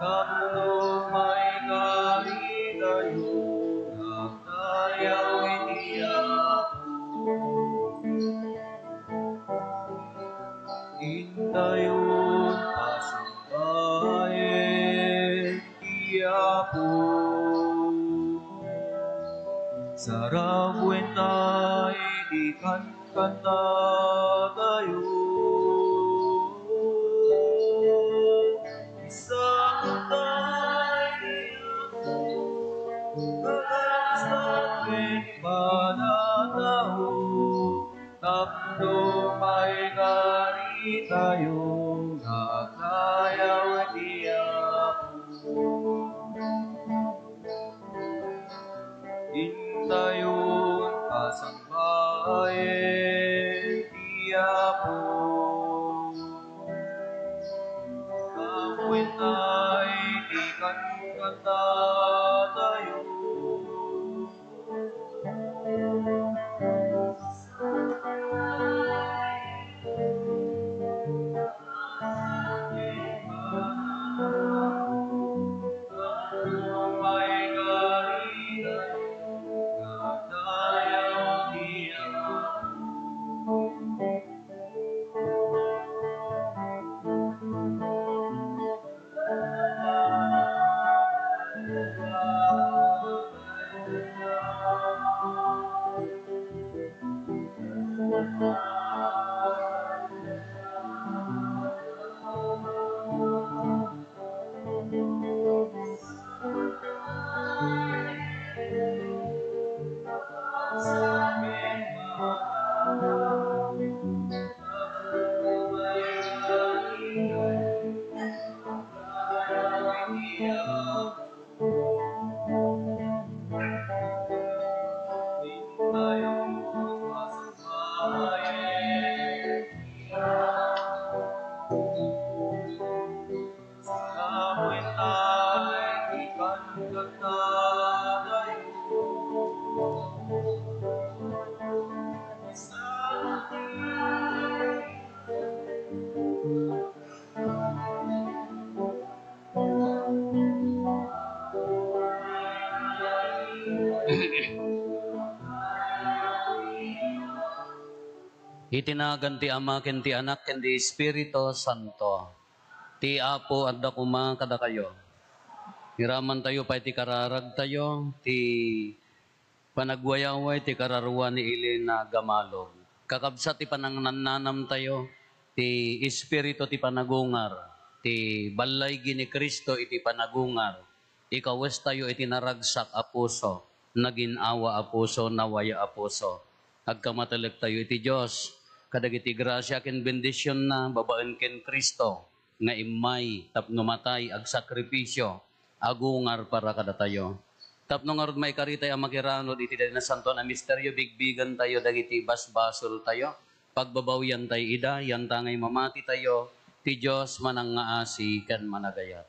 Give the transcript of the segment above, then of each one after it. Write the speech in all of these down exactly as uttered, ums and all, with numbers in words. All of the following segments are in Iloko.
Tapno maikaritayo nga agdayaw iti Apo. Intayon pasangbaen ti Apo. Sarabuenta iti kankantatayo. Isangta iti Apo, kakabsat ken banatao, tapno maikaritayo nga agdayaw iti Apo. Intayon pasangbaen ti Apo. Apuenta iti kankantatayo. Iti nagan ti Ama, ken ti Anak, ken ti Espiritu Santo. Ti Apo adda koma kadakayo. Iramantayo pay ti kararagtayo, ti panagwayaway ti kararua ni Elena Gamalog. Kakabsat ti panangnannanamtayo, ti Espiritu ti panagungar, ti ballaygi ni Cristo iti panagungar, ikawestayo iti naragsak a puso, nagin-awa a puso, nawaya a puso. Agkamatelektayo iti Dios, kadagiti grasia ken bendisionna babaen ken Cristo nga immay tapno matay agsakripisio, agungar para kadatayo. Tapno ngarud maikaritay a makiranod iti dayta nasantoan a misterio, bigbigentayo dagiti basbasoltayo, pagbabawiantay ida, yantangay mamatitayo, ti Dios manangngaasi ken managayat.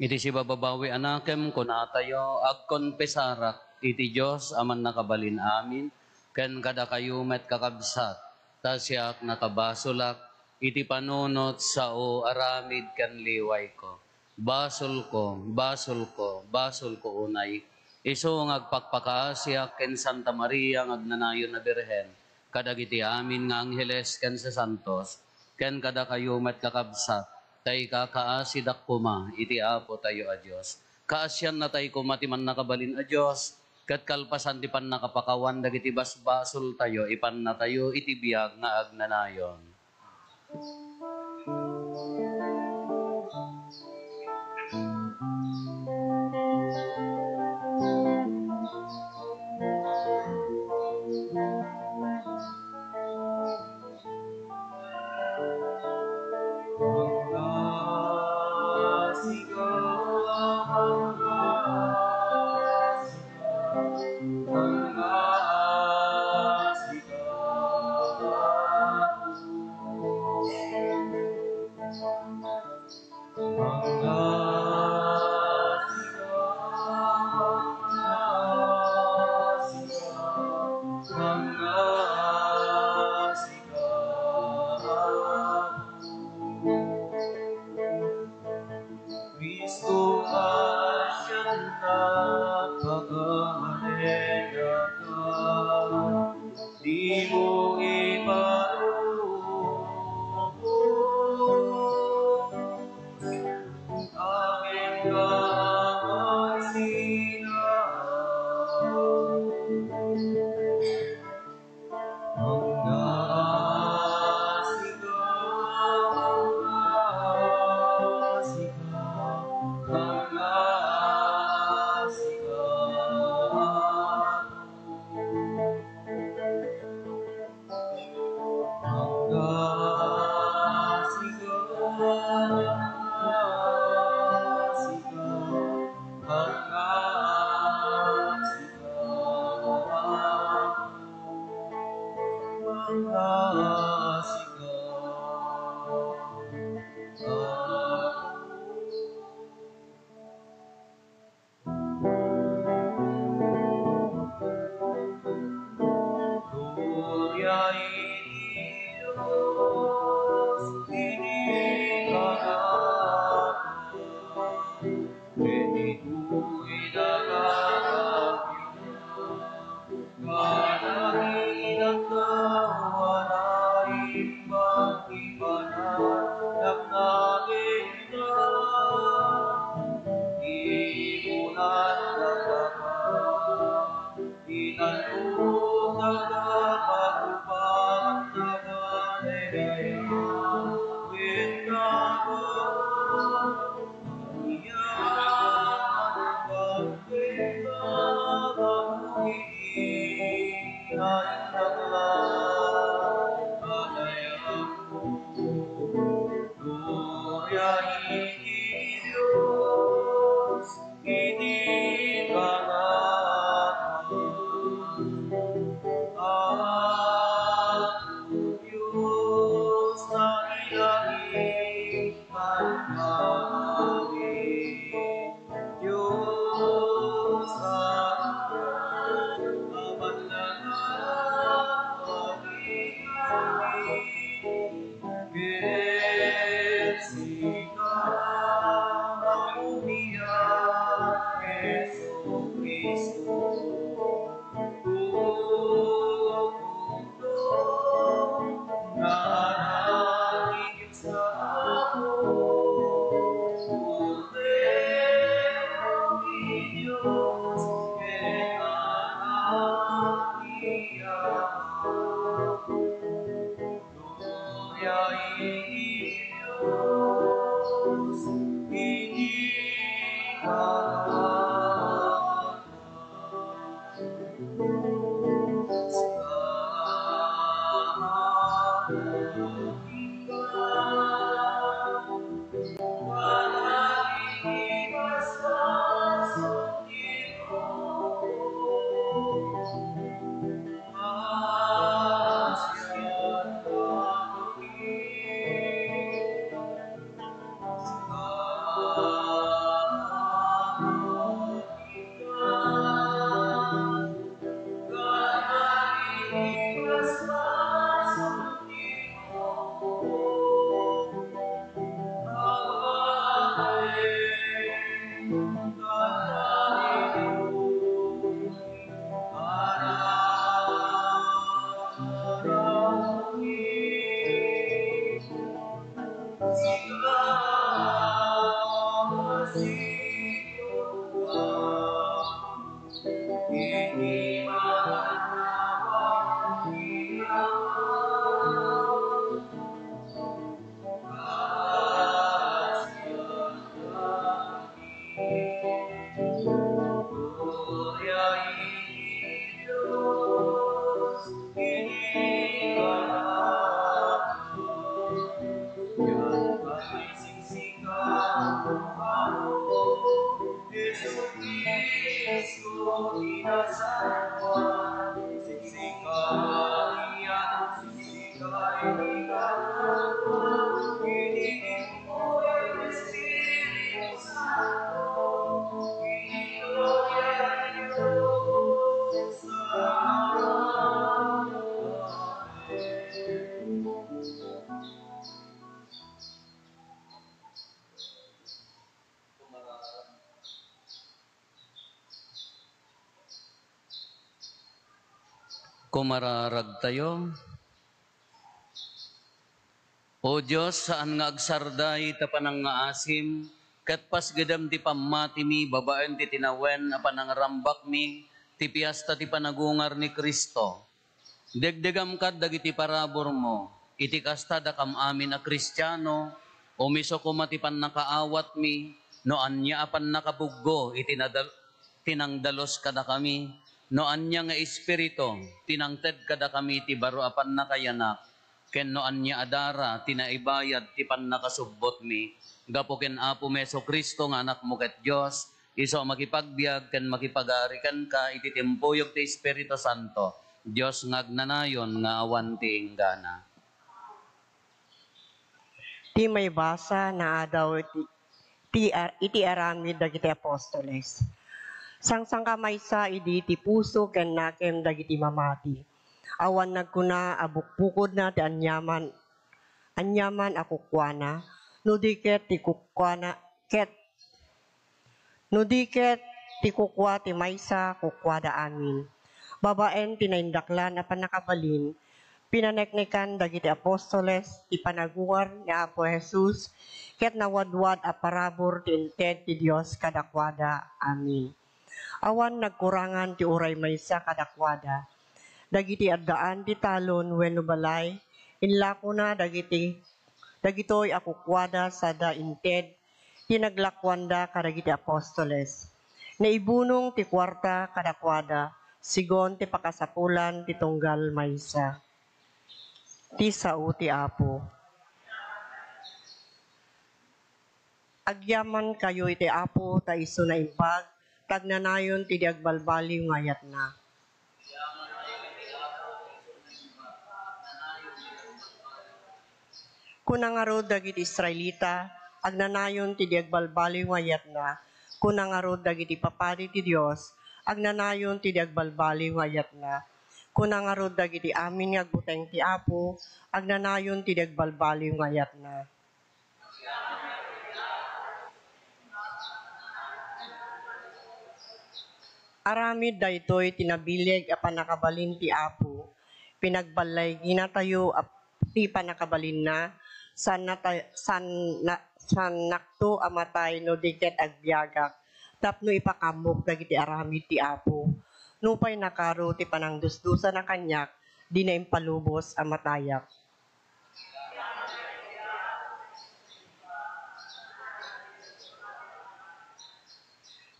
Iti sibababawi a nakem, kunatayo, agkonfesarak iti Dios a mannakabalin amin, ken kadakayo met, kakabsat, ta siak nakabasolak iti panunot sao, aramid ken liwayko. Basolko, basolko, basolko unay. Isu nga agpakpakaasiak ken Santa Maria nga agnanayon a Birhen, kadagiti amin nga angheles ken sasantos, ken kadakayo met, kakabsat, ta ikakaasidak koma iti Apotayo a Dios. Kaasiannatay koma ti mannakabalin a Dios, ket kalpasan ti pannakapakawan dagiti basbasoltayo, ipannatayo iti biag nga agnanayon. a sika. Gloria iti Dios iti kanayon, iti daytoy a kanayon. Kadagiti tattao a naimbag ti panagnakenka, ibunan dagaka, inalloka, pagupagna dagiti kenka. Gloria iti Dios iti kanayon. Apo Dios, nailangit Dios a awan nagpapalingati, ket sika a umiyak, Jesu-Cristo. Tutukom nga Anak ti Dios nga Apo, Kordero ti Dios, ket Anak ti Ama. Gloria iti Dios iti kanayon. Kumararagtayo. O Dios, saan nga agsarday ta panangngaasim, ket pasgedem ti pammatimi babaen ti tinawen a panangrambakmi ti Fiesta ti Panagungar ni Cristo. Degdegam kad dagiti paraburmo, iti kasta, dakam amin a Kristiano, umiso koma ti pannakaawatmi, no ania a pannakabuggo iti nadal-, ti nangdalus kadakami, no ania nga espiritu ti nangted kadakami ti baro a pannakayanak, ken no ania a dara ti naibayad ti pannakasubbotmi. Gapu ken Apomi Jesu-Cristo nga Anakmo ket Dios, isu a makipagbiag ken makipagari kenka iti timpuyog ti Espiritu Santo, Dios nga agnanayon nga awan ti inggana. Ti maibasa naadaw iti, ti ar-, iti aramid dagiti apostoles. Sangsangkamaysa idi ti puso ken nakem dagiti mamati. Awan nagkuna a bukbukodna ti aniaman, aniaman a kukuana, no di ket ti kukuana, ket no di ket ti kukua ti maysa, kukuada amin. Babaen ti naindaklan a pannakabalin, pinaneknekan dagiti apostoles ti panagungar ni Apo Jesus, ket nawadwad a parabur ti inted ti Dios kadakuada. Amin. Awan nagkurangan ti uray maysa kadakuada. Dagiti addaan ti talon wenno balay, inlakona dagiti, dagitoy a kukuada sada inted ti naglakuanda kadagiti apostoles. Naibunong ti kuarta kadakuada, sigon ti pakasapulan ti tunggal maysa. Ti sao ti Apo. Agyamankayo iti Apo, ta isu naimbag, ta agnanayon ti di agbalbaliw nga ayatna. Kuna ngarud dagiti Israelita, agnanayon ti di agbalbaliw nga ayatna. Kuna ngarud dagiti papadi ti Dios, agnanayon ti di agbalbaliw nga ayatna. Kuna ngarud dagiti amin nga agbuteng ti Apo, agnanayon ti di agbalbaliw nga ayatna. Aramid daytoy ti nabileg a pannakabalin ti Apo. Pinagballayginatayo a, ti pannakabalinna, saan nata-, saan na-, saannakto a matay no di ket agbiagak tapno ipakaammok dagiti aramid ti Apo. Nupay nakaro ti panangdusdusana kaniak, dina impalubos a matayak.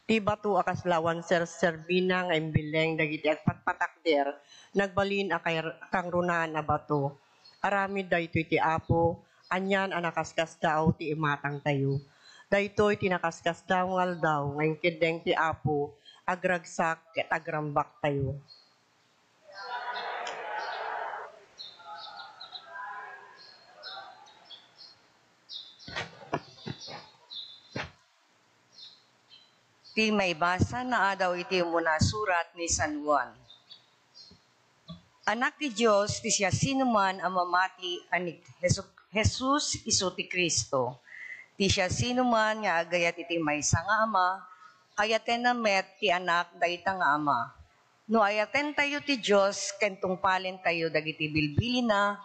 Ti bato a kasla awan serserbina nga imbileng dagiti agpatpatakder, nagbalin a kay-, kangrunaan a bato. Aramid daytoy ti Apo, anian a nakaskasdaaw ti imatangtayo. Daytoy ti nakaskasdaaw nga aldaw nga inkeddeng ti Apo, agragsak ket agrambaktayo. Ti maibasa naadaw iti umuna surat ni San Juan. Anak ti Dios ti siasinoman a mamati a ni Jesu-, Jesus isu ti Cristo. Ti siasinoman nga agayat iti maysa nga Ama, ayatenna met ti Anak dayta nga Ama. No ayatentayo ti Dios ken tungpalentayo dagiti bilbilina,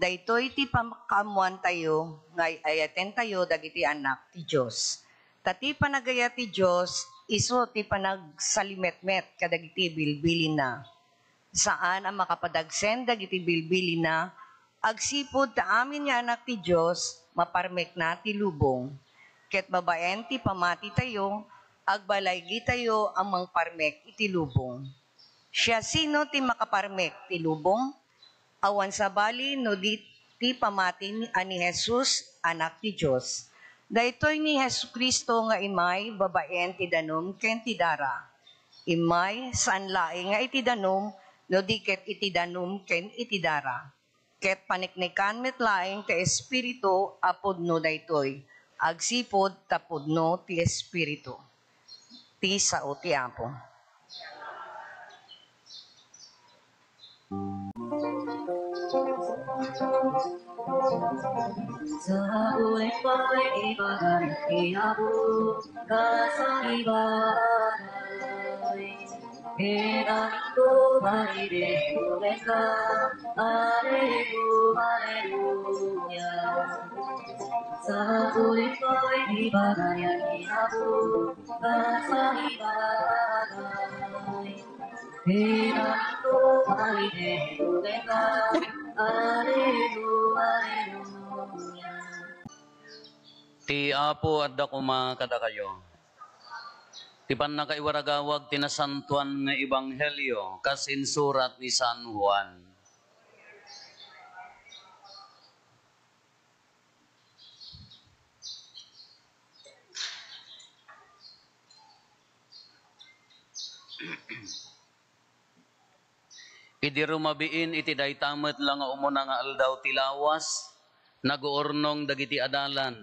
daytoy ti pakaammoantayo nga ay-, ayatentayo dagiti anak ti Dios. Ta ti panagayat ti Dios isu ti panagsalimetmet kadagiti bilbilina. Saan a makapadagsen dagiti bilbilina, agsipud ta amin nga anak ti Dios, maparmekna ti lubong. Ket babaen ti pamatitayo, agbalaygitayo a mangparmek iti lubong. Siasino ti makaparmek ti lubong? Awan sabali no di ti pamati ni, a ni Jesus, Anak ti Dios. Daytoy ni Jesu-Cristo nga immay babaen ti danum ken ti dara. Immay, saan laeng nga iti danum, no di ket iti danum ken iti dara. Ket paneknekan met laeng ti Espiritu a pudno daytoy, agsipud ta pudno ti Espiritu. Ti sao ti Apo. Sa uweng pay ibagay ti Apo, kasang ibagay. Ken amin ko marideng uwengka, Aleluya, aleluya. Sa uweng pay ibagay ti Apo, kasang ibagay. Ken amin ko marideng uwengka, Aleluya, aleluya. Ti Apo adda koma kadakayo. Ti pannakaiwaragawag ti nasantoan nga ebanghelio kas insurat ni San Juan. Idi rumabiin iti dayta met la nga umuna nga aldaw ti lawas, naguurnong dagiti adalan.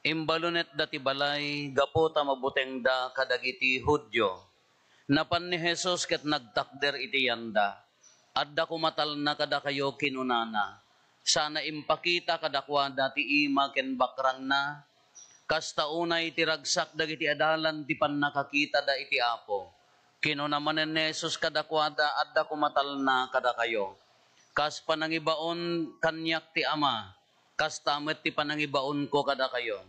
Imbalonetda ti balay gapu ta mabutengda kadagiti Judio. Napan ni Jesus ket nagtakder iti yanda. "Adda koma talna kadakayo," kinunana. Sana impakita kadakuada ti ima ken bakrangna. Kasta unay ti ragsak dagiti adalan ti pannakakitada iti Apo. Kinuna manen ni Jesus kadakuada, "Adda koma talna kadakayo. Kas panangibaon kaniak ti Ama, kasta met ti panangibaonko kadakayo."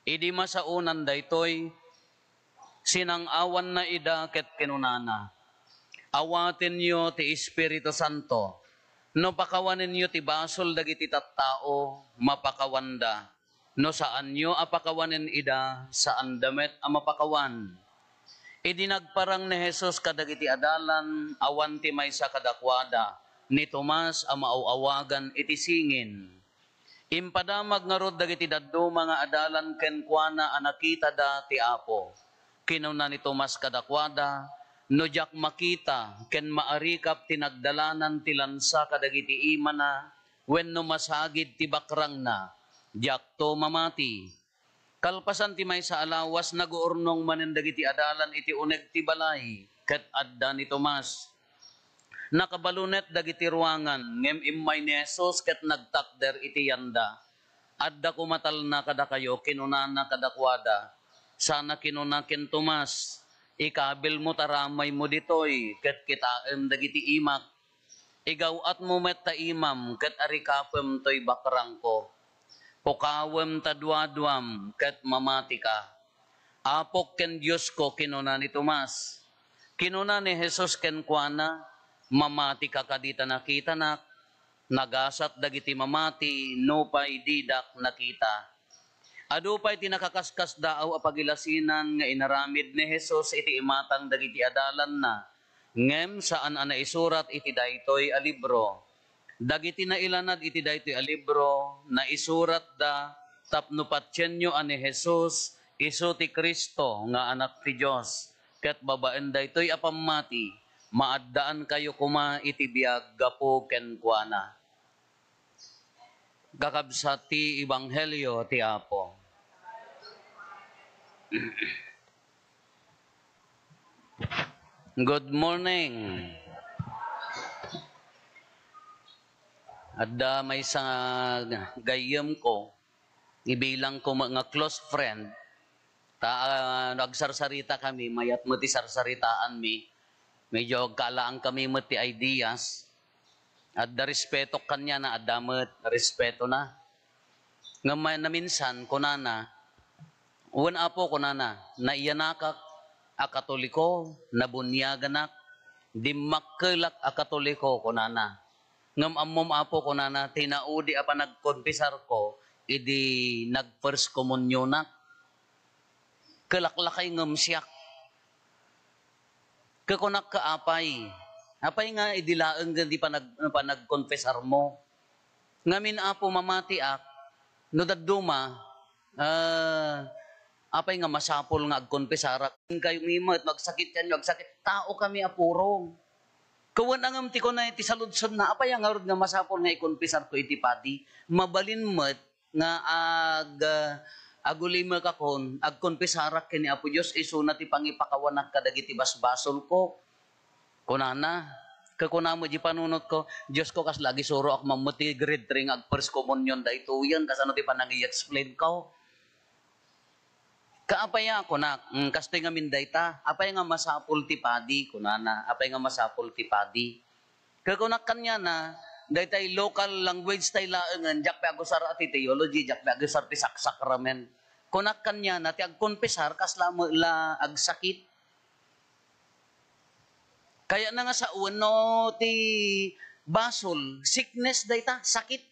Idi masaonan daytoy, sinang-awanna ida ket kinunana, "Awatenyo ti Espiritu Santo. No pakawanenyo ti basol dagiti tattao, mapakawanda. No saanyo a pakawanen ida, saanda met a mapakawan." Idi nagparang ni Jesus kadagiti adalan, awan ti maysa kadakuada, ni Tomas a maaw-awagan iti Singin. Impadamag ngarud dagiti dadduma nga adalan kenkuana a nakitada ti Apo. Kinuna ni Tomas kadakuada, "No diak makita ken maarikap ti nagdalanan ti lansa kadagiti imana wenno masagid ti bakrangna, diakto mamati." Kalpasan ti maysa a lawas, naguurnong manen dagiti adalan iti uneg ti balay, ket adda ni Tomas. Nakabalonet dagiti ruangan, ngem immay ni Jesus ket nagtakder iti yanda. "Adda koma talna kadakayo," kinunana kadakuada. Sana kinuna ken Tomas, "Ikabilmo ta ramaymo ditoy, ket kitaem dagiti imak. Igaw-atmo met ta imam ket arikapem toy bakrangko. Pukawem ta duaduam ket mamatika." "Apok ken Diosko," kinuna ni Tomas. Kinuna ni Jesus kenkuana, "Mamatika kadi ta nakitanak? Nagasat dagiti mamati nupay didak nakita." Adu pay ti nakaskasdaaw a pagilasinan nga inaramid ni Jesus iti imatang dagiti adalanna, ngem saan a naisurat iti daytoy a libro. Dagiti nailanad iti daytoy a libro, naisuratda tapno patienyo a ni Jesus isu ti Cristo nga Anak ti Dios, ket babaen daytoy a pammati, maaddaankayo koma iti biag gapu kenkuana. Kakabsat ti Ebanghelio ti Apo. Good morning. Adda maysa nga gayyemko, ibilangko met nga close friend. Ta, ah, no agsarsarita kami, mayat met ti sarsaritaanmi. Medyo agkalaan kami met ti ideas. Adda respetok kaniana, adda met respetona. Ngem may-, naminsan, kunana, "Wen, Apo," kunana, "naiyanakak a Katoliko, nabuniaganak, dimmakkelak a Katoliko," kunana. "Ngem ammom, Apo," kunana, "ti naudi a panagkonfesarko idi nag-first communionak. Kelaklakay ngem siak." Ket kunak, "Apay, apay nga idi laeng nga di panag-, panagkonfesarmo? Ngamin, Apo, mamatiak no dadduma, ah, apay nga masapul nga agkonfesarak?" Kayo mi met, magsakit kanyo, agsakit. Tao kami a puro. Kawen a ngem ti kunay ti saludsodna, "Apay a ngarud nga masapul nga ikonfesarko iti padi?" Mabalin met nga ag-, agulimekakon, agkonfesarak ken ni Apo Dios, isuna ti pangipakawanak kadagiti basbasolko. Kunana, ket kuna met di panunotko, "Diosko, kasla agisuroak man met ti grade three nga ag-first communion daytoyen, kasano ti panangi-explainko?" "Kaapay a," kunak, "mm, kastoy ngamin dayta, apay nga masapul ti padi?" kunana, "Apay nga masapul ti padi?" Ket kunak kaniana, "Daytay local language tay laengen, diak pay agusar a ti theology, diak pay agusar ti sak-, sakramen." Kunak kaniana, "Ti agkonfesar, kasla met la agsakit." Kayatna nga sawen no ti basol, sickness dayta, sakit.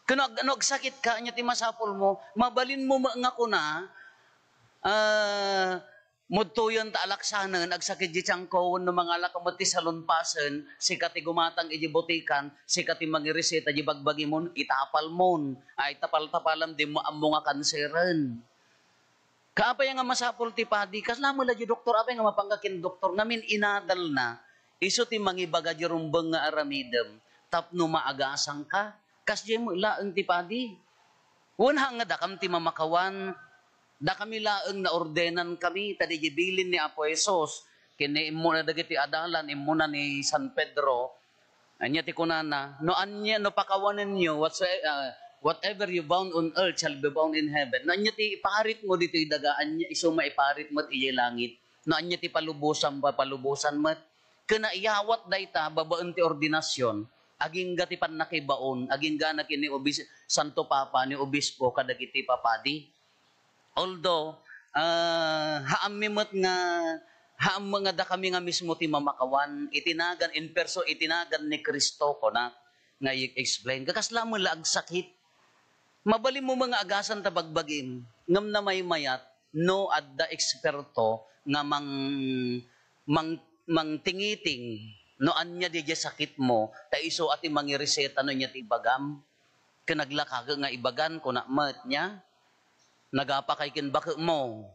Ken no ag-, no agsakitka, ania ti masapulmo? Mabalinmo met nga kuna, ah, "Mudtoyen ta alaksanen, agsakit di tiangko," wenno mangalaka met ti salonpasen, "Sika ti gumatang iti botikan, sika ti mangireseta di bagbagimon, itapalmon. Ay, tapal-tapalam, dimo ammo nga kanseren." Kaapay nga masapul ti padi? Kasla met la di doktor, apay nga mapanka ken doktor? Ngamin inadalna, Isu ti mangibaga di rumbeng nga aramidem tapno maagasanka. Kasdiay met laeng ti padi. Wen, haan nga dakam ti mamakawan, dakami laeng naordenankami, ta diay bilin ni Apo Jesus, ken ni immuna dagiti adalan, immuna ni San Pedro, ania ti kunana, "No ania, no pakawanenyo, whatso-, ah, whatever you bound on earth shall be bound in heaven." No ania ti iparitmo ditoy daga, ania isu maiparit met idiay langit. No ania ti palubosan, papalubosan met. Ken naiyawat dayta babaen ti ordinasyon, agingga ti pannakibaon, agingga na ken ni obis-, Santo Papa, ni Obispo, kadagiti papadi. Although, ah, haammi met nga, haammi nga dakami nga mismo ti mamakawan, iti nagan, in perso-, iti nagan ni Cristo, kunak, nga i-explain. Kakasla met la agsakit. Mabalinmo met nga agasan ta bagbagim, ngem namaymayat no adda eksperto nga mang-, mang-, mangtingiting no ania diay sakitmo, ta isu a ti mangireseta no ania ti ibagam. Ken naglakak nga ibagan, kunak met, nia, "Nagapakay ken baketmo."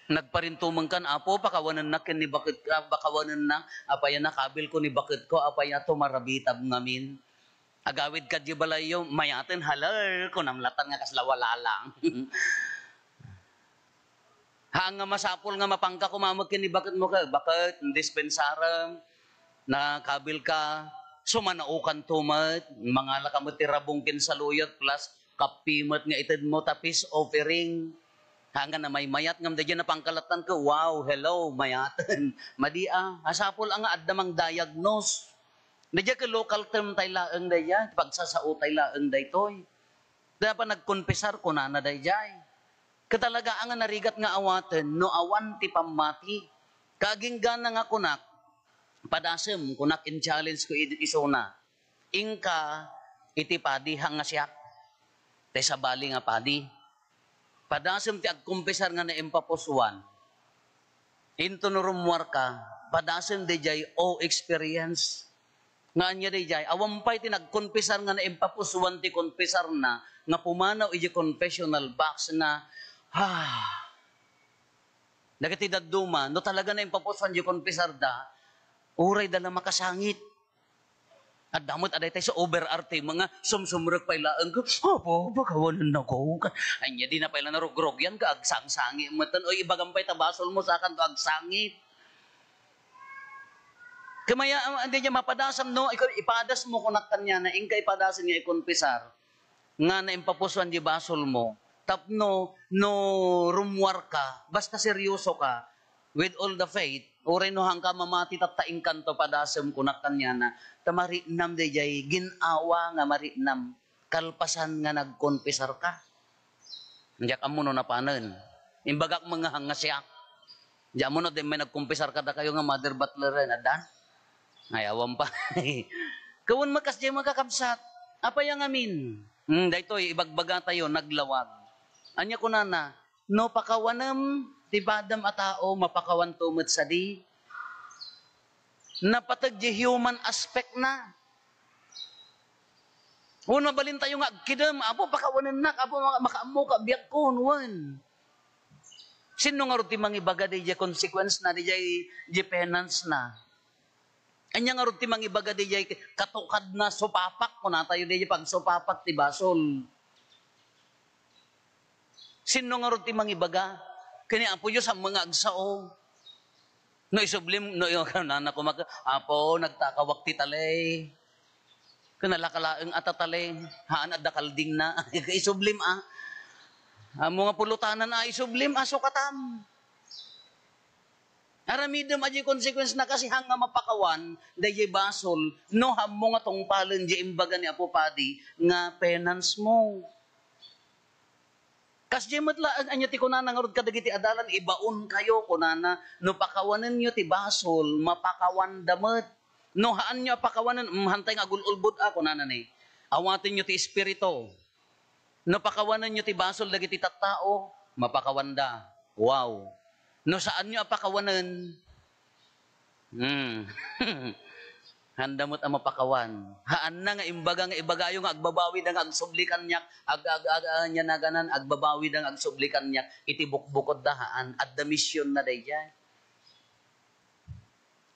Nagparintumengkan, "Apo, pakawanennak ken ni baket-, ah, pakawanennak, apay a nakabilko ni baketko, apay a tumarabitab ngamin." Agawidka diay balayyo, mayaten, "Haler," kunam latan nga kasla wala lang. Haan nga masapul nga mapangka kumamek ken ni baketmo ket, "Baket, dispensarem, nakabilka, sumanaokanto met, mangalaka met ti rabong ken saluyot, plus kape met nga itedmo, ta peace offering." Haan nga namaymayat ngem daydiay napangka latan ket, "Wow, hello, mayaten." Madi a, masapul a nga adda mangdiagnose. Daydiay ket local term tayo laeng daydiay, pagsasao tayo laeng daytoy. Dapat nagkonfesar, kunana daydiay. Ket talaga a nga narigat nga awaten no awan ti pammati. Kaginggana nga kunak, padasem, kunak, in-challenge ko id-, isuna. Inka iti padi haan nga siak. Ti sabali nga padi. Padasem ti agkonfesar nga naimpapusuan. Into no rummuarka, padasem daydiay, o experience. Nga ania daydiay, awan pay ti nagkonfesar nga naimpapusuan ti konfesarna nga pumanaw idiay confessional box nga, ah, dagiti dadduma, no talaga naimpapusuan diay konfesarda, uray da la makasangit. Adda met a daytay sa overarte, mga sumsumrek pay laeng, "Apo, pakawanennako." Ania, di na pay la narugrogyan ka, agsangsangi metten. Oy, ibagam pay ta basolmo, sakanto agsangit. Kamaya, ah, andi diay mapadasam, no? Ikaw, ipadasmo, kunak kaniana, inka ipadasem nga ikonfesar nga naimpapusuan diay basolmo. Tapno, no rummuarka, basta seryosoka, with all the faith, uray no haanka mamati tatta inkanto padasem, kunak kaniana, ta mariknam daydiay gin-awa nga mariknam, kalpasan nga nagkonfesarka. Diak ammo no napanen. Imbagak met nga haan nga siak. Diak ammo no di may nagkonfesar kadakayo nga Mother Butler, eh, adda? Ay, awan pa. Kawen met kasdiay, mga kakabsat. Apay a ngamin? Hmm, daytoy, ibagbagatayo, naglawag. Ania kunana, "No pakawanem ti padam a tao, mapakawanto met sadi." Napateg diay human aspect na. Wen, mabalintayo nga agkidem, "Apo, pakawanennak, Apo, maka-, makaammoka a biagkon," wen. Sinno ngarud ti mangibaga daydiay consequence na, daydiay, daydiay penance na? Ania ngarud ti mangibaga daydiay katukad na, supapak, kunatayo daydiay pagsupapak ti basol? Sinno ngarud ti mangibaga? Ken ni Apo Dios ammo nga agsao. No isublim, no, kunana koma, "Apo, nagtakawak ti talay." Ken alaka laeng a tatalay, haan adda kaldingna. Isublim, a. Ammo nga pulotanan, a, isublim, a, sukatam. Aramidem a diay consequence na, kasi haan nga mapakawan daydiay basol no ammo nga tungpalen diay imbaga ni Apo Padi nga penance mo. Kasdiay met laeng, ania ti kunana ngarud kadagiti adalan, "Ibaonkayo," kunana, "no pakawanenyo ti basol, mapakawanda met. No haanyo a pakawanen, mm, haantay nga agul-ulbod a," kunana ni, "awatenyo ti Espiritu. No pakawanenyo ti basol dagiti tattao, mapakawanda." Wow. No saanyo a pakawanen, hmm, haanda met a mapakawan. Haanna nga imbaga nga ibagayo nga agbabawida nga agsubli kaniak, ag-, ag-, ag-, ania naganan, agbabawida nga agsubli kaniak iti bukbukodda, haan. Adda missionna daydiay.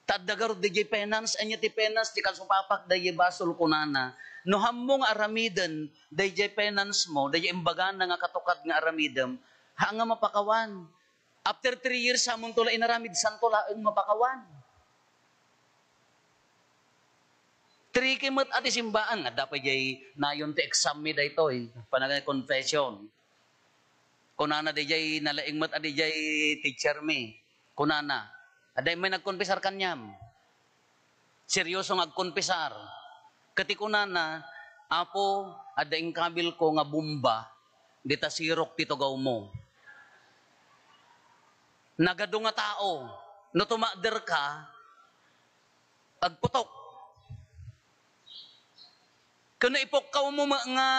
Ta adda garud dayjay penance, ania ti penance ti kasupapak dayjay basol kunana, no hammo nga aramiden dayjay penance mo, dayjay imbagana nga katukad nga aramidem, haan nga mapakawan. After three years, hamonto la inaramid, santo laeng mapakawan. Tricky met a ti simbaan, nga adda pay jay nayon ti exam mi daytoy, panagan confession. Kunana dayjay nalaing met a dayjay teacher mi. Kunana, "Adda immay nagkonpisar kaniam?" Seryoso nga agkonpisar. Ket ti kunana, "Apo, adda inkabilko nga bomba dita sirok ti tugawmo. Nagadu nga tao, no tumakderka, agputok." Ken no ipukkawmo met nga,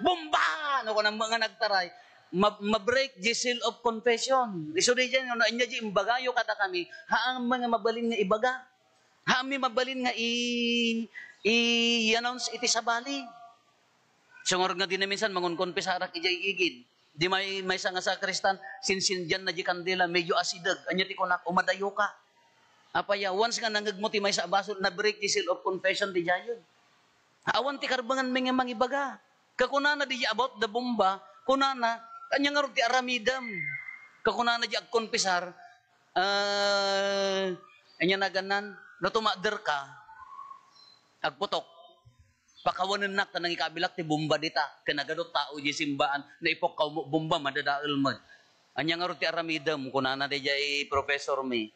"Bomba!" no kunam met nga nagtaray, ma-, ma-break di seal of confession. Isu dayjay, no, ania di imbagayo kadakami, haan met nga mabalin nga ibaga. Haan met mabalin nga i-, i-announce iti sabali. Isu ngarud nga dina minsan mangonkonpesarak idiay igid. Di may-, maysa nga sakristan, sinsindianna di kandila, medyo asideg. Ania ti kunak, "Umadayoka." Apay a, once nga nangngegmo ti maysa a basol, na-break ti seal of confession ti giant. Awan ti karbengan mi nga mangibaga. Kakunana di about the bomba, kunana, "Ania ngarud ti aramidem?" Kakunana di agkonpisar, "Ah, ania nagannan? No tumakderka, agputok. Pakawanennak ta nangikabilak ti bomba dita." Ken nagadu tao di simbaan, "No ipukkawmo bomba, madadael met." "Ania ngarud ti aramidem?" kunana dayjay professor mi.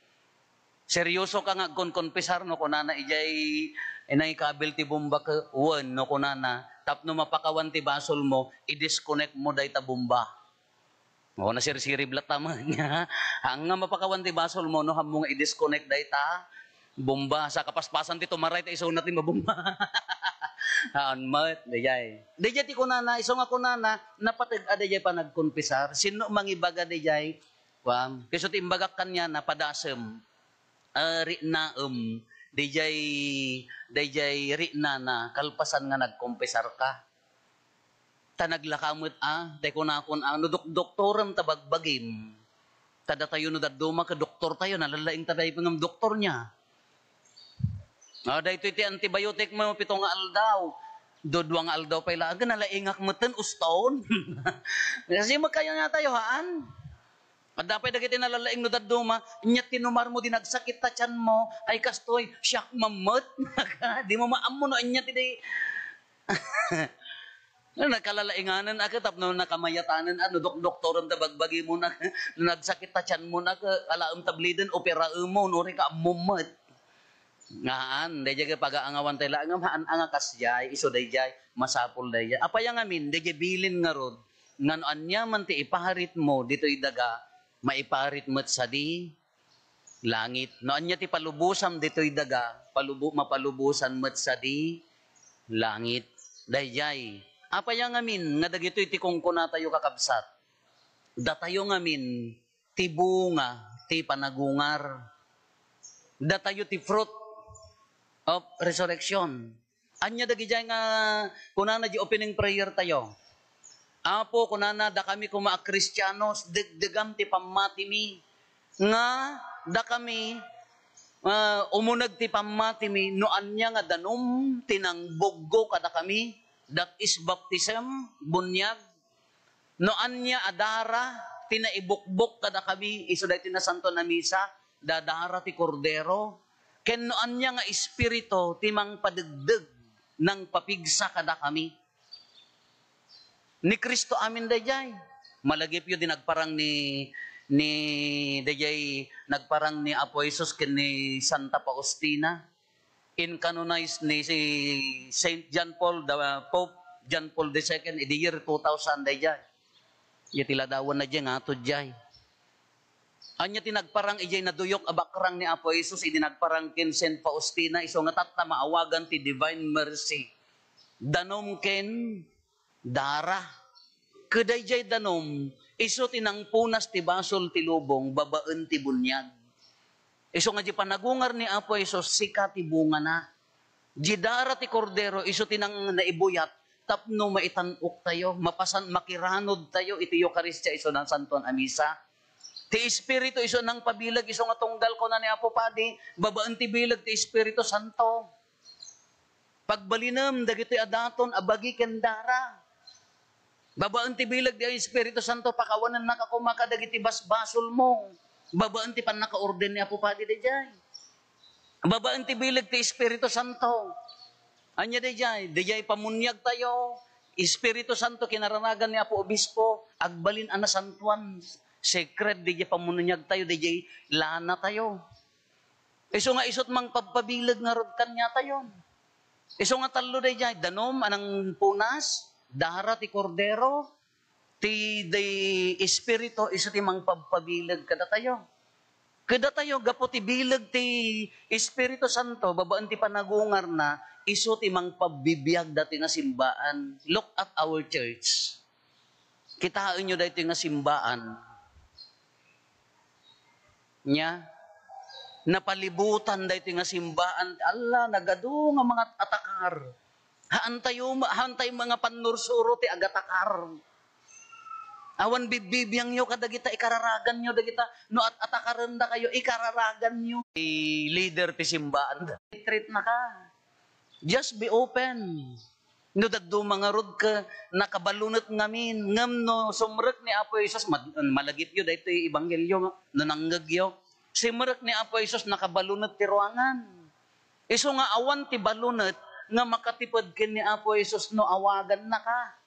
"Seryoso ka nga agkonkonpisar?" no kunana, "Idiay nangikabil ti bomba ke-, wen," no kunana, "tapno mapakawan ti basolmo, i-disconnect mo dayta bomba." O, nasirsirib latta met. Haan nga mapakawan ti basolmo, no hammo nga i-disconnect dayta bomba. Sa kapaspasan ti tumaray, ta isuna ti mabomba. Haan met, dayjay. Dayjay ti kunana, isu nga kunana, napateg a dayjay panagkonpisar. Sinno mangibaga dayjay? Kuam, isu ti imbagak kaniana, padasem. Ah, riknaem. Dayjay, dayjay riknana, kalpasan nga nagkonpisarka. Ta naglaka met a, tay kunakon a, no dok-, doktorem ta bagbagim. Ta datayo no dadduma ket doktortayo, nalalaing ta dayta ngem doktor niya. Ah, daytoy ti antibiotic mo, pito nga aldaw. Dudua nga aldaw pay laeng, nalaingak metten, uston. Kasi magkayanatayo, haan? Adda pay dagiti nalalaing no dadduma, ania ti numar mo di nagsakit ta tiyan mo, ay kastoy, siak mammet. Di mo maammo no ania ti di-, Nakalalainganen a ket tapno nakamayatanen a, no dok-, doktoren ta bagbagi mo na, no nagsakit ta tiyan mo na, ke-, alaem tabliden, operaem mo, no, uri ka ammom met. Ngaan, dayjay ket pagaangawan tay laeng, ngem haan a nga kasdiay, isu dayjay, masapul dayjay. Apay a ngamin, dayjay bilin ngarud, nga no ania man ti iparit mo ditoy daga, maiparit met sadi langit. No ania ti palubosam ditoy daga, palubo-, mapalubosan met sadi langit. Dayjay. Apay a ngamin nga dagitoy ti kunkunatayo, kakabsat? Datayo ngamin ti bunga ti panagungar. Datayo ti fruit of resurrection. Ania dagidiay nga kunana di opening prayer tayo? Apo, kunana, dakami koma a Kristianos, degdegam ti pammatimi, nga dakami, ah, umuneg ti pammatimi, no ania nga danum ti nangbuggo kadakami, that is baptism, bunyag, no ania a dara ti naibukbok kadakami, isu daytoy Nasantoan a Misa, da-, dara ti Kordero, ken no ania nga espiritu ti mangpadegdeg, nangpapigsa kadakami. Ni Cristo amin dayjay. Malagipyo di nagparang ni, ni, dayjay nagparang ni Apo Jesus ken ni Santa Faustina. Incanonized ni si Saint John Paul, the Pope John Paul the Second, idi year two thousand dayjay. Iti ladawan na dayjay nga ato dayjay. Ania ti nagparang idiay naduyok a bakrang ni Apo Jesus idi nagparang ken Saint Faustina, isu nga tatta maawagan ti Divine Mercy. Danum ken dara. Ket dayjay danum, isu ti nangpunas ti basol ti lubong babaen ti bunyag. Isu nga di panagungar ni Apo Jesus, sika ti bungana. Di dara ti Kordero, isu ti nang-, naibuyat tapno maitan-oktayo, mapasan-, makiranodtayo iti Eukaristia, isu Nasantoan a Misa. Ti Espiritu isu nangpabileg, isu nga tunggal, kuna ni Apo Padi, babaen ti bileg ti Espiritu Santo. Pagbalinem dagitoy a daton a bagi ken dara. Babaen ti bileg ti Espiritu Santo, pakawanennaka koma kadagiti basbasolmo. Babaen ti pannakaorden ni Apo Padi daydiay. Babaen ti bileg ti Espiritu Santo. Ania daydiay? Daydiay pammuniagtayo, Espiritu Santo, kinararagan ni Apo Obispo, agbalin a nasantoan, secret daydiay pammuniagtayo, daydiay lanatayo. Isu nga isut mangpabpabileg ngarud kaniatayo. Isu nga tallo daydiay, danum a nangpunas, dara ti Kordero, ti, ti Espiritu, isu ti mangpabpabileg kadatayo. Kadatayo, gapu ti bileg ti Espiritu Santo, babaen ti panagungarna, isu ti mangpabbibiag datoy nga simbaan. Look at our church. Kitaenyo daytoy nga simbaan. Nia, napalibutan daytoy nga simbaan. Alla, nagadu nga mga atakar. Haantayo, haantay mga pannursuro ti agatakar. Awan bibbibiangyo kadagita, ikararaganyo dagita. No at-atakarendakayo, ikararaganyo. Ti leader ti simbaan. Treat na ka. Just be open. No dadduma ngarud ka, nakabalunet ngamin. Ngem no sumrek ni Apo Jesus, mad-, malagipyo daytoy ebanghelyo, no nangngegyo. Simrek ni Apo Jesus, nakabalunet ti ruangan. Isu nga awan ti balunet nga makatiped ken ni Apo Jesus no awagannaka.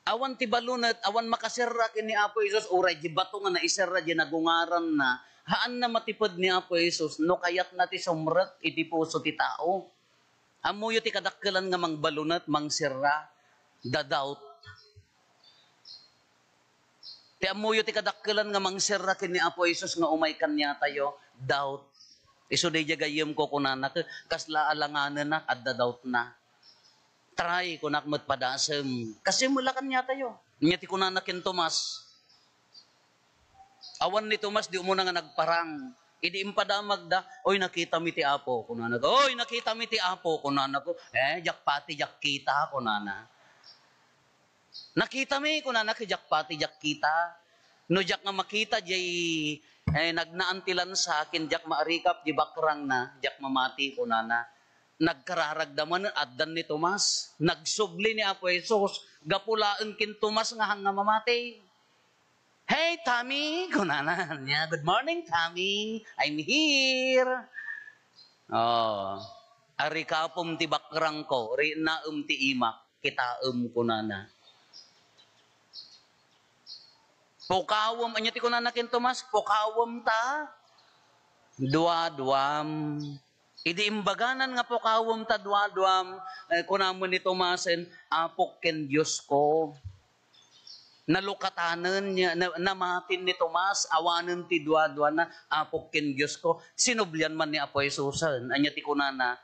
Awan ti balunet, awan makaserra ken ni Apo Jesus, uray di bato nga naiserra di nagungaranna, haanna matiped ni Apo Jesus no kayatna ti sumrek iti puso ti tao. Ammoyo ti kadakkelan nga mangbalunet, mangserra, da-doubt. Ti ammoyo ti kadakkelan nga mangserra ken ni Apo Jesus nga umay kaniatayo, doubt. Isu daydiay gayyemko, kunana, ke-, kasla alanganenak, adda doubtna. Try, kunak met padasem. Kasim la kaniatayo. Nia ti kunana ken Tomas. Awan ni Tomas, di umuna nga nagparang. Idi impadamagda, "Oy, nakitami ti Apo," kunana. "Oy, nakitami ti Apo," kunana. "Eh, diak pati, diak kita," kunana. "Nakitami," kunana, "ket diak pati diak kita. No diak nga makita diay, eh, nagnaan ti lansa ken diak maarikap di bakrangna, diak mamati," kunana. Nagkararagda manen, addan ni Tomas. Nagsubli ni Apo Jesus, gapu laeng ken Tomas nga hanga mamati. "Hey, Tommy," kunana. Nia, "Good morning, Tommy. I'm here." Oh, arikapem ti bakrangko, rinaem ti imak. Kitaem, kunana. Pukawem, ania ti kunana ken Tomas? Pukawem ta duaduam. Idi imbaganan nga pukawem ta duaduam, eh, kuna met ni Tomasen, "Apok ken Diosko." Nalukatanen nia, na, namatin ni Tomas, awanen ti duaduana, "Apok ken Diosko." Sinublian man ni Apo Jesusen. Ania ti kunana?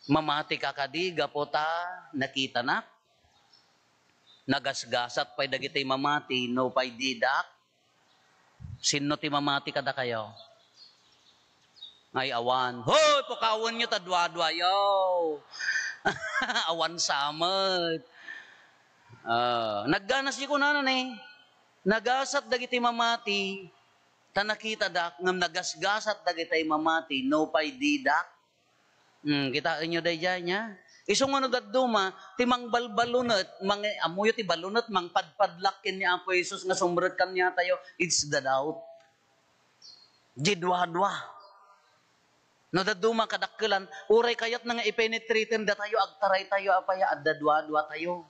"Mamati ka kadi gapu ta nakitanak? Nagasgasat pay dagiti mamati, nupay didak? Sinno ti mamati kadakayo?" Ay, awan. Hoy, pukawenyo ta duaduayo. Awan sa met. Ah, nagganas di kunana ni. Nagasat dagiti mamati, ta nakitadak, ngem nagasgasat dagiti mamati, nupay didak. Hmm, kitaenyo daydiay nia? Isu nga no dadduma, ti mangbalbalunet, mang-, ammoyo ti balunet, mangpadpadlak ken ni Apo Jesus nga sumrek kaniatayo, it's the doubt. Di duadua. No dadduma kadakkelan, uray kayatna nga ipenetraten datayo, agtaraytayo, apay a adda duaduatayo.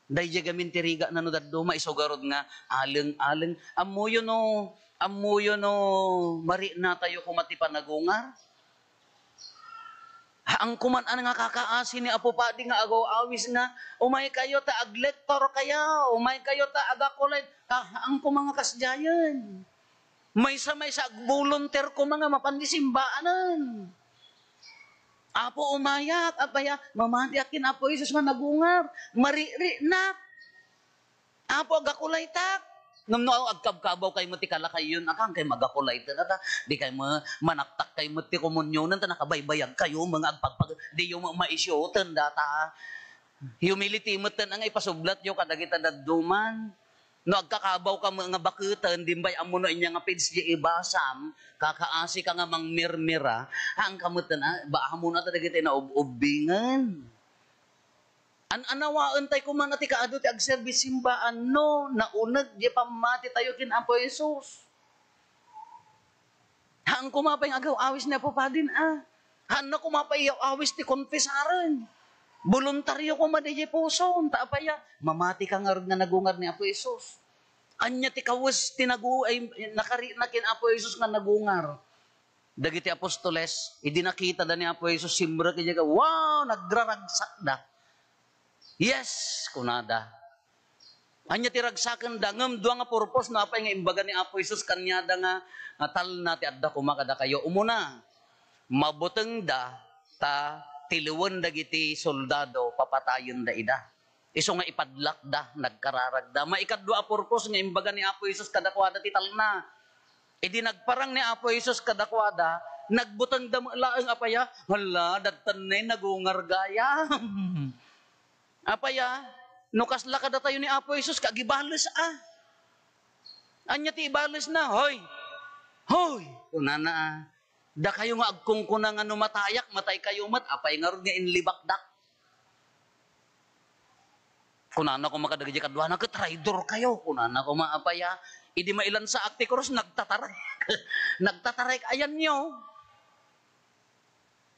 Daydiay gamin ti rigana no dadduma, isu garud nga aleng-aleng. Ammoyo no, ammoyo no mariknatayo koma ti panagungar? Haanko man a nga kakaasi ni Apo Padi nga agaw-awis nga, "Umay kayo ta aglektor kayo, umay kayo ta agakulay." Ka-, haanko man nga kasdiayen. Maysa-maysa agbolunter koma nga mapan di simbaanen. "Apo, umayak, apay a mamatiak ken Apo Jesus nga nagungar, mariknak. Apo, agakulaytak." Ngem no agkabkabaw kay met ti kalakayon, akan kay magakulayten, ata, di kay ma-, manaktak kay met ti komunyonen, ta nakabaybayag kayo, mga agpagpag-, di yo ma-, maisyuten data. Humility met ten nga ipasublatyo kadagita dadduman. No agkakabaw ka met nga baketen, dimbay ammo no ania nga page di ibasam, kakaasi ka nga mangmirmira, haan ka met na, ba, ammo na ta dagiti naub-ubbingen. An-anawaen tay koma na ti kaadu ti agserbi simbaan no nauneg di pammati tayo ken Apo Jesus. Haan koma pay nga agaw-awis ni Apo Padin, a. Haan na koma pay yaw-awis ti konfesaren. Boluntario koma daydiay puson. Ta apay a, mamati ka ngarud nga nagungar ni Apo Jesus. Ania ti kawes ti nagu-, ay, nakari-, na ken Apo Jesus nga nagungar? Dagiti apostoles, idi nakitada ni Apo Jesus, simrek idiay, wow, nagraragsakda. "Yes," kunada. Ania ti ragsakenda? Ngem dua nga purpose no apay nga imbaga ni Apo Jesus kaniada nga, nga talna ti adda koma kadakayo. Umuna, mabutengda ta tiliwen dagiti soldado, papatayenda ida. Isu nga ipadlakda, nagkararagda. Maikadua a purpose nga imbaga ni Apo Jesus kadakuada ti talna. Idi nagparang ni Apo Jesus kadakuada, nagbutengda met laeng apay a, "Hala, dadtan nay nagungar gayam." Apay a, no kasla kadatayo ni Apo Jesus, kagibales a. Ania ti ibalesna? "Hoy! Hoy!" kunana a. "Dakayo nga agkunkuna nga no matayak, mataykayo met, apay ngarud nga inlibakdak?" Kunana koma kadagiti kaduana, "Ket traidorkayo." Kunana koma, "Apay a, idi mailansaak ti krus, nagtataray." Nagtataray, ayanyo.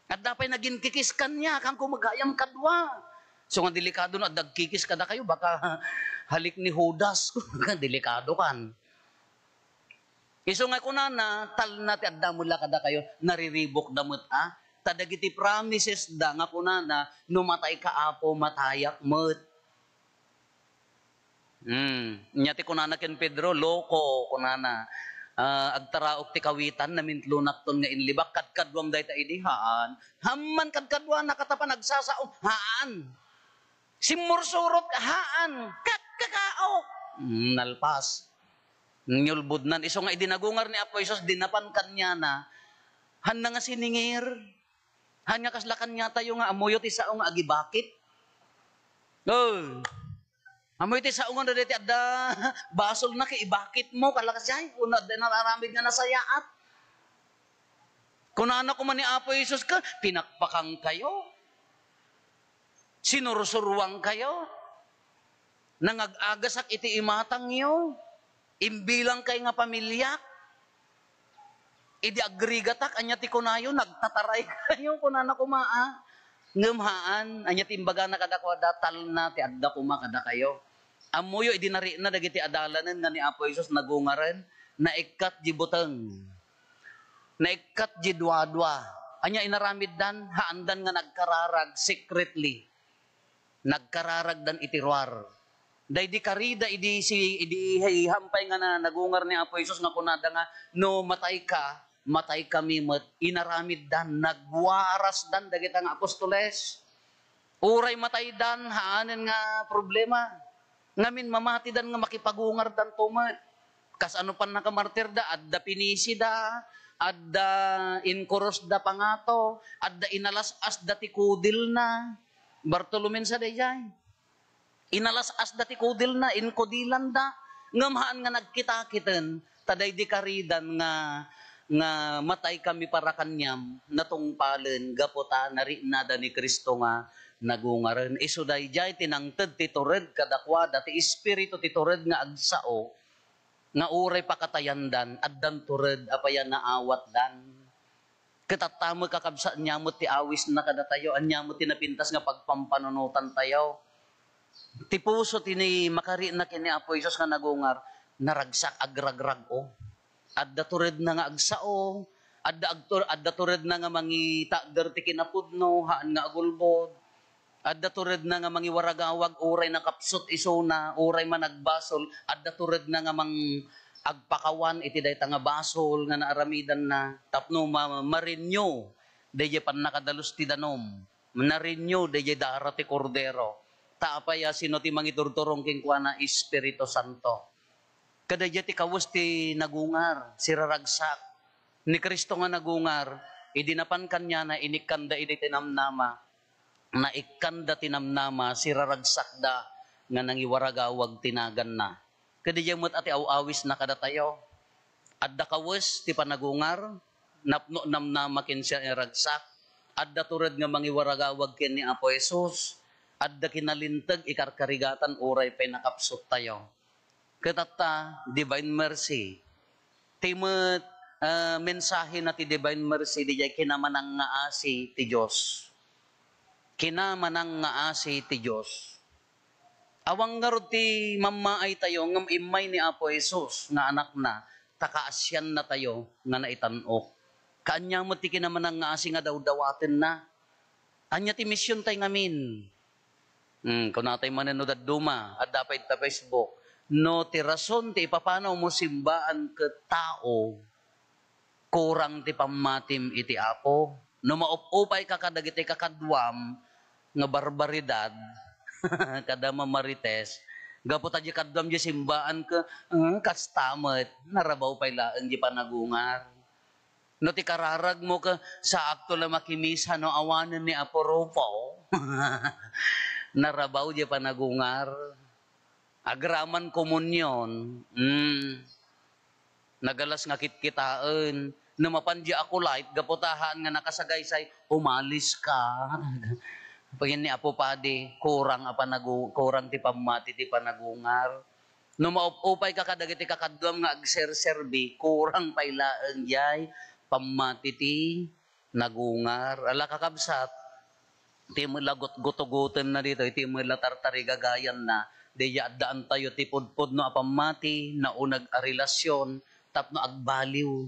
Adda pay naginkikis kaniak, haanko met gayam kadua. Isu nga delikado no adda agkikis kadakayo, baka halik ni Judas. Delikado kan. Isu nga kunana, talna ti adda met la kadakayo, nariribukda met a. Ta dagiti promisesda nga kunana, "No matayka, Apo, matayak met." Hmm. Nia ti kunana ken Pedro, "Loko," kunana. "Ah, agtaraok ti kawitan, namintlonakton nga inlibak. Kadkaduam dayta idi?" "Haan." Amman kadkaduana, ket apan agsasao, "Haan." Simmursurot, "Haan." "Ket kakaok." Hmm, nalpas. Ngiulbodnan. Isu nga idi nagungar ni Apo Jesus, di napan kaniana, haanna nga siningir. Haan nga kasla kaniatayo nga ammoyo ti sao nga agibakit. Oh. Ammoyo ti sao nga dayta adda basolna ket ibakitmo, kalakas ay, wenno adda nararamid nga nasayaat. Kunana koma ni Apo Jesus ket, "Pinakpakankayo, sinursuroankayo, nangag-agasak iti imatangyo, imbilangkay nga pamiliak." Idi agrigatak, ania ti kunayo? "Nagtataraykayo," kunana koma a. Ngem haan, ania ti imbagana kadakuada? "Talna ti adda koma kadakayo." Ammoyo, idi narikna dagiti adalanen nga ni Apo Jesus nagungaren, naikkat di buteng. Naikkat di duadua. Ania inaramiddan? Haandan nga nagkararag secretly. Nagkararagdan iti ruar. Daydi karida idi si, idi hampay nga na, nagungar ni Apo Jesus nga kunada nga, "No matayka, mataykami met." Inaramiddan, nagwarasdan dagita nga apostoles. Uray mataydan, haanen nga problema. Ngamin mamatidan nga makipagungardanto met. Kasano pannakamartirda? Adda pinisida, adda inkurusda pangato, adda inalas-asda ti kudilna. Bartolome sa daydiay. Inalas-asda ti kudilna, inkudilanda, ngem haan nga nagkitakiten, ta daydi karidan nga, nga mataykami para kaniam, natungpalen gapu ta nariknada ni Cristo nga nagungaren. Isu daydiay ti nangted ti tured kadakuada, ti Espiritu ti tured nga agsao, nga uray pakatayandan, addan tured apay a naawatdan. Ket atta met, kakabsat, ania met ti awisna kadatayo? Ania met ti napintas nga pagpampanunotantayo? Ti puso ti ni-, makarikna ken ni Apo Jesus nga nagungar, naragsak, agragrag-o. Adda turedna nga agsao, adda agtur-, adda turedna nga mangitakder ti kinapudno, haan nga agulbod. Adda turedna nga mangiwaragawag uray nakapsut isuna, uray managbasol, adda turedna nga mang-, agpakawan iti dayta nga basol nga naaramidanna tapno ma-, ma-renew daydiay pannakadalus ti danum, na-renew daydiay dara ti Kordero. Ta apay a sino ti mangiturturong kenkuana? Espiritu Santo. Kadaydiay ti kawes ti nagungar, siraragsak. Ni Cristo nga nagungar, idi napan kaniana, inikkanda iti tinamnama. Naikkanda ti namnama, siraragsakda nga nangiwaragawag ti naganna. Ket diay met a ti aw-awisna kadatayo. Adda kawes ti panagungar, napno namnama ken siak nga ragsak. Adda tured nga mangiwaragawag ken ni Apo Jesus. Adda kinalinteg ikarkarigatan uray pay nakapsuttayo. Ket adda divine mercy. Ti met, ah, mensahena ti divine mercy, diay kinamanangngaasi ti Dios. Kinamanangngaasi ti Dios. Awan ngarud ti mammaaytayo ngem immay ni Apo Jesus nga Anakna, ta kaasiannatayo nga naitan-ok. Kaanya met ti kinamanangngaasi nga dawdawatenna. Ania ti misiontay ngamin? Hmm, kunatay manen no dadduma, adda pay ita Facebook. No ti rason ti ipapanaw mo simbaan ket tao, kurang ti pammatim iti Apo. No maup-upayka kadagiti kakaduam nga barbaridad, kada mamarites, gapu ta di kaduam di simbaan ket, eh, kasta met, narabaw pay laeng di panagungar. No ti kararagmo ket, "Saakto la makimisa no awanen ni Apo Rufo." Narabaw di panagungar. Agraman komunion, mm, nagalas nga kitkitaen. No mapan di Akulite, gapu ta haan nga nakasagaysay, umalis ka. Pagin ni Apo Padi, kurang a panagu-, kurang ti pammati ti panagungar. No maup-upayka kadagiti kakaduam nga agserserbi, kurang pay laeng diay pammati ti nagungar. Ala, kakabsat, ti met la gutgutugotenna ditoy, ti met la tartarigagayanna, diay addaantayo ti pudpudno a pammati, nauneg a relasyon, tapno agbaliw.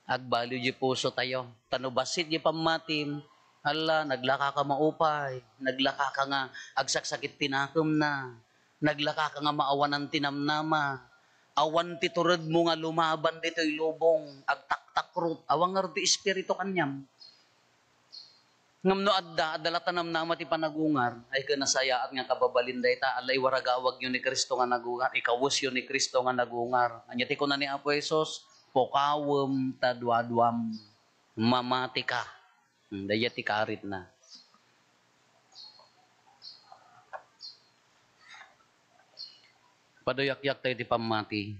Agbaliw di pusotayo. Ta no bassit di pammatim, ala, naglakaka maupay, naglakaka nga agsaksakit ti nakemna, naglakaka nga maawanan ti namnama, awan ti turedmo nga lumaban ditoy lubong, agtaktakrot, awan ngarud ti espiritu kaniam. Ngem no adda, adda la ta namnama ti panagungar, ay ket nasayaat nga kababalin dayta, ala, iwaragawagyo ni Cristo nga nagungar, ikawesyo ni Cristo nga nagungar. Ania ti kuna ni Apo Jesus? "Pukawem ta duaduam, mamatika." Hmm, dayta ti karitna. Paduyakyak tayo ti pammati.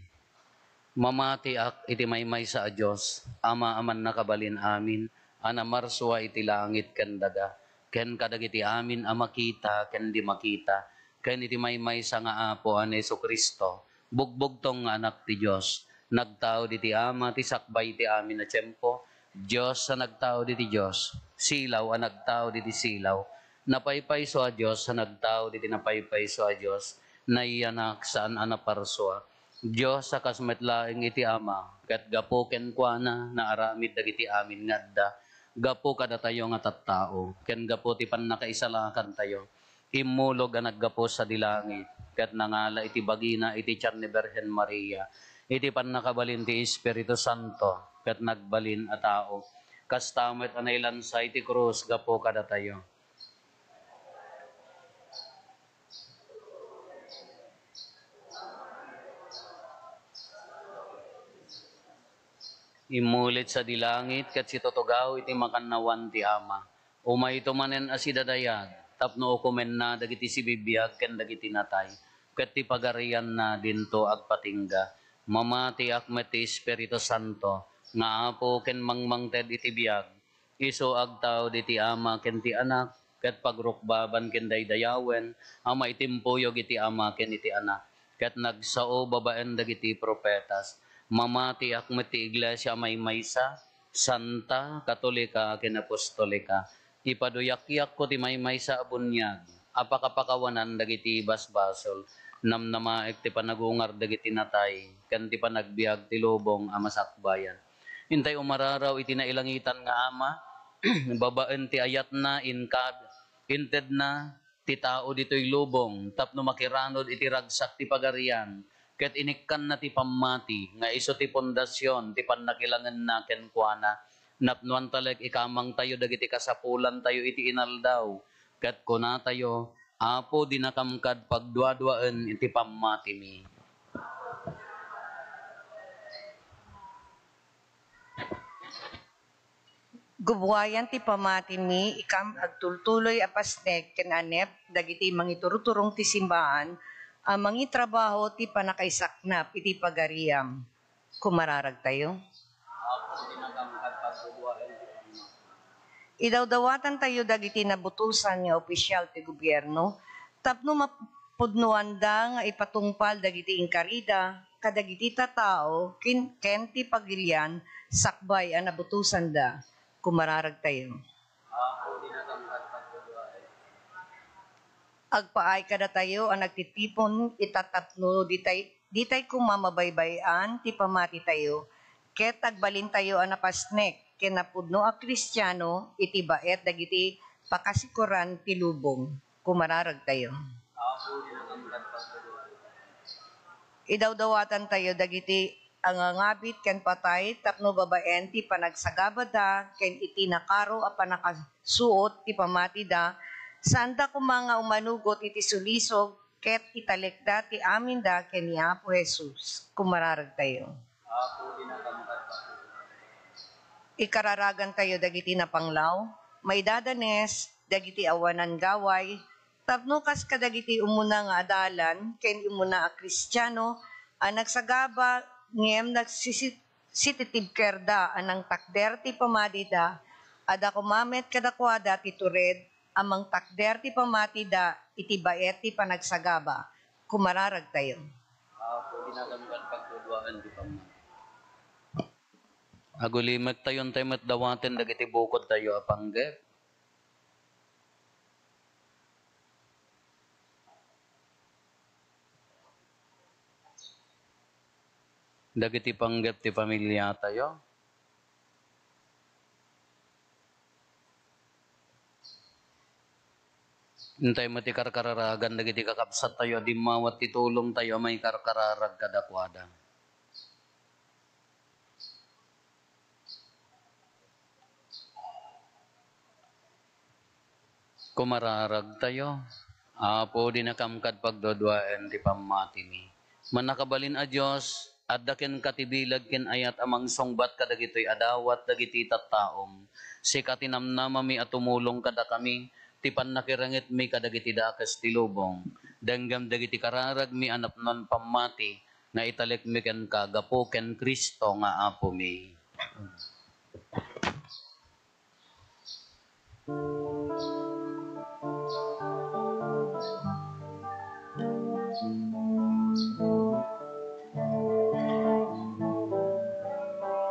Mamatiak iti maymaysa a Dios, Ama a mannakabalin amin, a namarsua iti langit ken daga, ken kadagiti amin a makita ken di makita, ken iti maymaysa nga Apo a ni Jesu-Cristo, bugbugtong nga Anak ti Dios, nagtaud iti Ama ti sakbay iti amin a tiempo, Dios a nagtaud iti Dios, silaw a nagtaud iti silaw, napaypayso a Dios a nagtaud iti napaypayso a Dios, nayanak saan a naparsua. Dios a kas met laeng iti Ama, ket gapu kenkuana naaramid dagiti amin nga adda, gapu kadatayo nga tattao, ken gapu ti pannakaisalakantayo, immulog a naggapu sadi langit, ket nangala iti bagina iti tian ni Birhen Maria, iti pannakabalin ti Espiritu Santo, ket nagbalin a tao. Kasta met a nailansa iti krus gapu kadatayo. Immulit sadi langit ket situtugaw iti makannawan ti Ama. Umayto manen a sidadayag tapno ukomenna dagiti sibibiag ken dagiti natay, ket ti pagarianna dinto agpatingga. Mamatiak met ti Espiritu Santo nga Apo ken mangmangted iti biag. Isu agtaud iti Ama ken ti Anak, ket pagrukbaban ken daydayawen a maitimpuyog iti Ama ken iti Anak, ket nagsao babaen dagiti profetas. Mamatiak met ti iglesia a maymaysa, santa, katolika, ken apostolika. Ipaduyakyak ko ti maymaysa a buniag a pakapakawanan dagiti basbasol. Namnamaek ti panagungar dagiti natay, ken ti panagbiag ti lubong a masakbayan. Intay umararaw iti nailangitan nga Ama, babaen ti ayatna, inka-, intedna ti tao ditoy lubong tapno makiranud iti ragsak ti Pagarian, ket inikkanna ti pammati nga isu ti pundasion ti pannakilangenna kenkuana. Napnoan talek ikamangtayo dagiti kasapulantayo iti inaldaw, ket kunatayo, Apo, dinakam kad pagduaduaen iti pammatimi. Gubuayan ti pamatimi, ikam agtultuloy a pasnek ken anep dagiti mangituruturong ti simbaan, a mangitrabaho ti pannakaisaknap iti pagariam. Kumararagtayo. Apo, dinakam ket pagduduaen ti pamati. Idawdawatantayo dagiti nabutosan nga opisyal ti gobierno tapno mapudnoanda nga ipatungpal dagiti inkarida kadagiti tattao ken, ken ti pagilian sakbay a nabutosanda. Kumararagtayo. Apo, dinakam ket pagduduaen. Agpaay kadatayo a nagtitipon ita tapno ditay, ditay koma mabaybay-an ti pamatitayo, ket agbalintayo a napasnek ken napudno a Kristiano iti baet dagiti pakasikoran ti lubong. Kumararagtayo. Apo, dinakam ket pagduduaen. Idawdawatantayo dagiti angangabit ken patay tapno babaen ti panagsagabada ken iti nakaro a pannakasuot ti pamatida, saanda koma nga umanugot iti sulisog ket italekda ti aminda ken ni Apo Jesus. Kumararagtayo. Apo, dinakam ket pagduduaen. Ikararagantayo dagiti napanglaw, maidadanes, dagiti awanan gaway, tapno kas kadagiti umuna nga adalan ken umuna a Kristiano a nagsagaba ngem nagsisi-, sititibkerda a nangtakder ti pamatida, adda koma met kadakuada ti tured a mangtakder ti pamatida iti baet ti panagsagaba. Kumararagtayo. Apo, dinakam ket pagduduaen ti pammati. Agulimektayo, intay met dawaten dagiti bukodtayo a panggep. Dagiti panggep ti familiatayo. Intay met ti karkararagan dagiti kakabsattayo a dimmawat ti tulongtayo a maikarkararag kadakuada. Kumararagtayo. Apo, dinakam ket pagduduaen ti pammatimi. Mannakabalin a Dios, adda kenka ti bilag ken ayat a mangsungbat kadagitoy a dawat dagiti tattaom. Sika ti namnamami a tumulong kadakami, ti pannakirengetmi kadagiti dakes ti lubong. Denggem dagiti kararagmi a napnon pammati nga italekmi kenka gapu ken Cristo nga Apomi.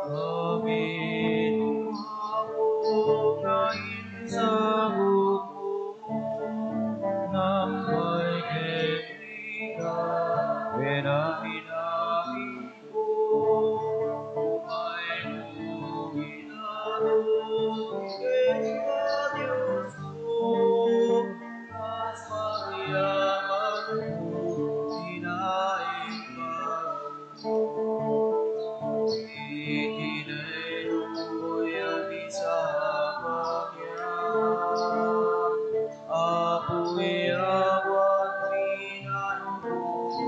Amin, Apo, nga insagutko, nampay kenka, ken amin-amin. Apo, yawan ti nanunotan.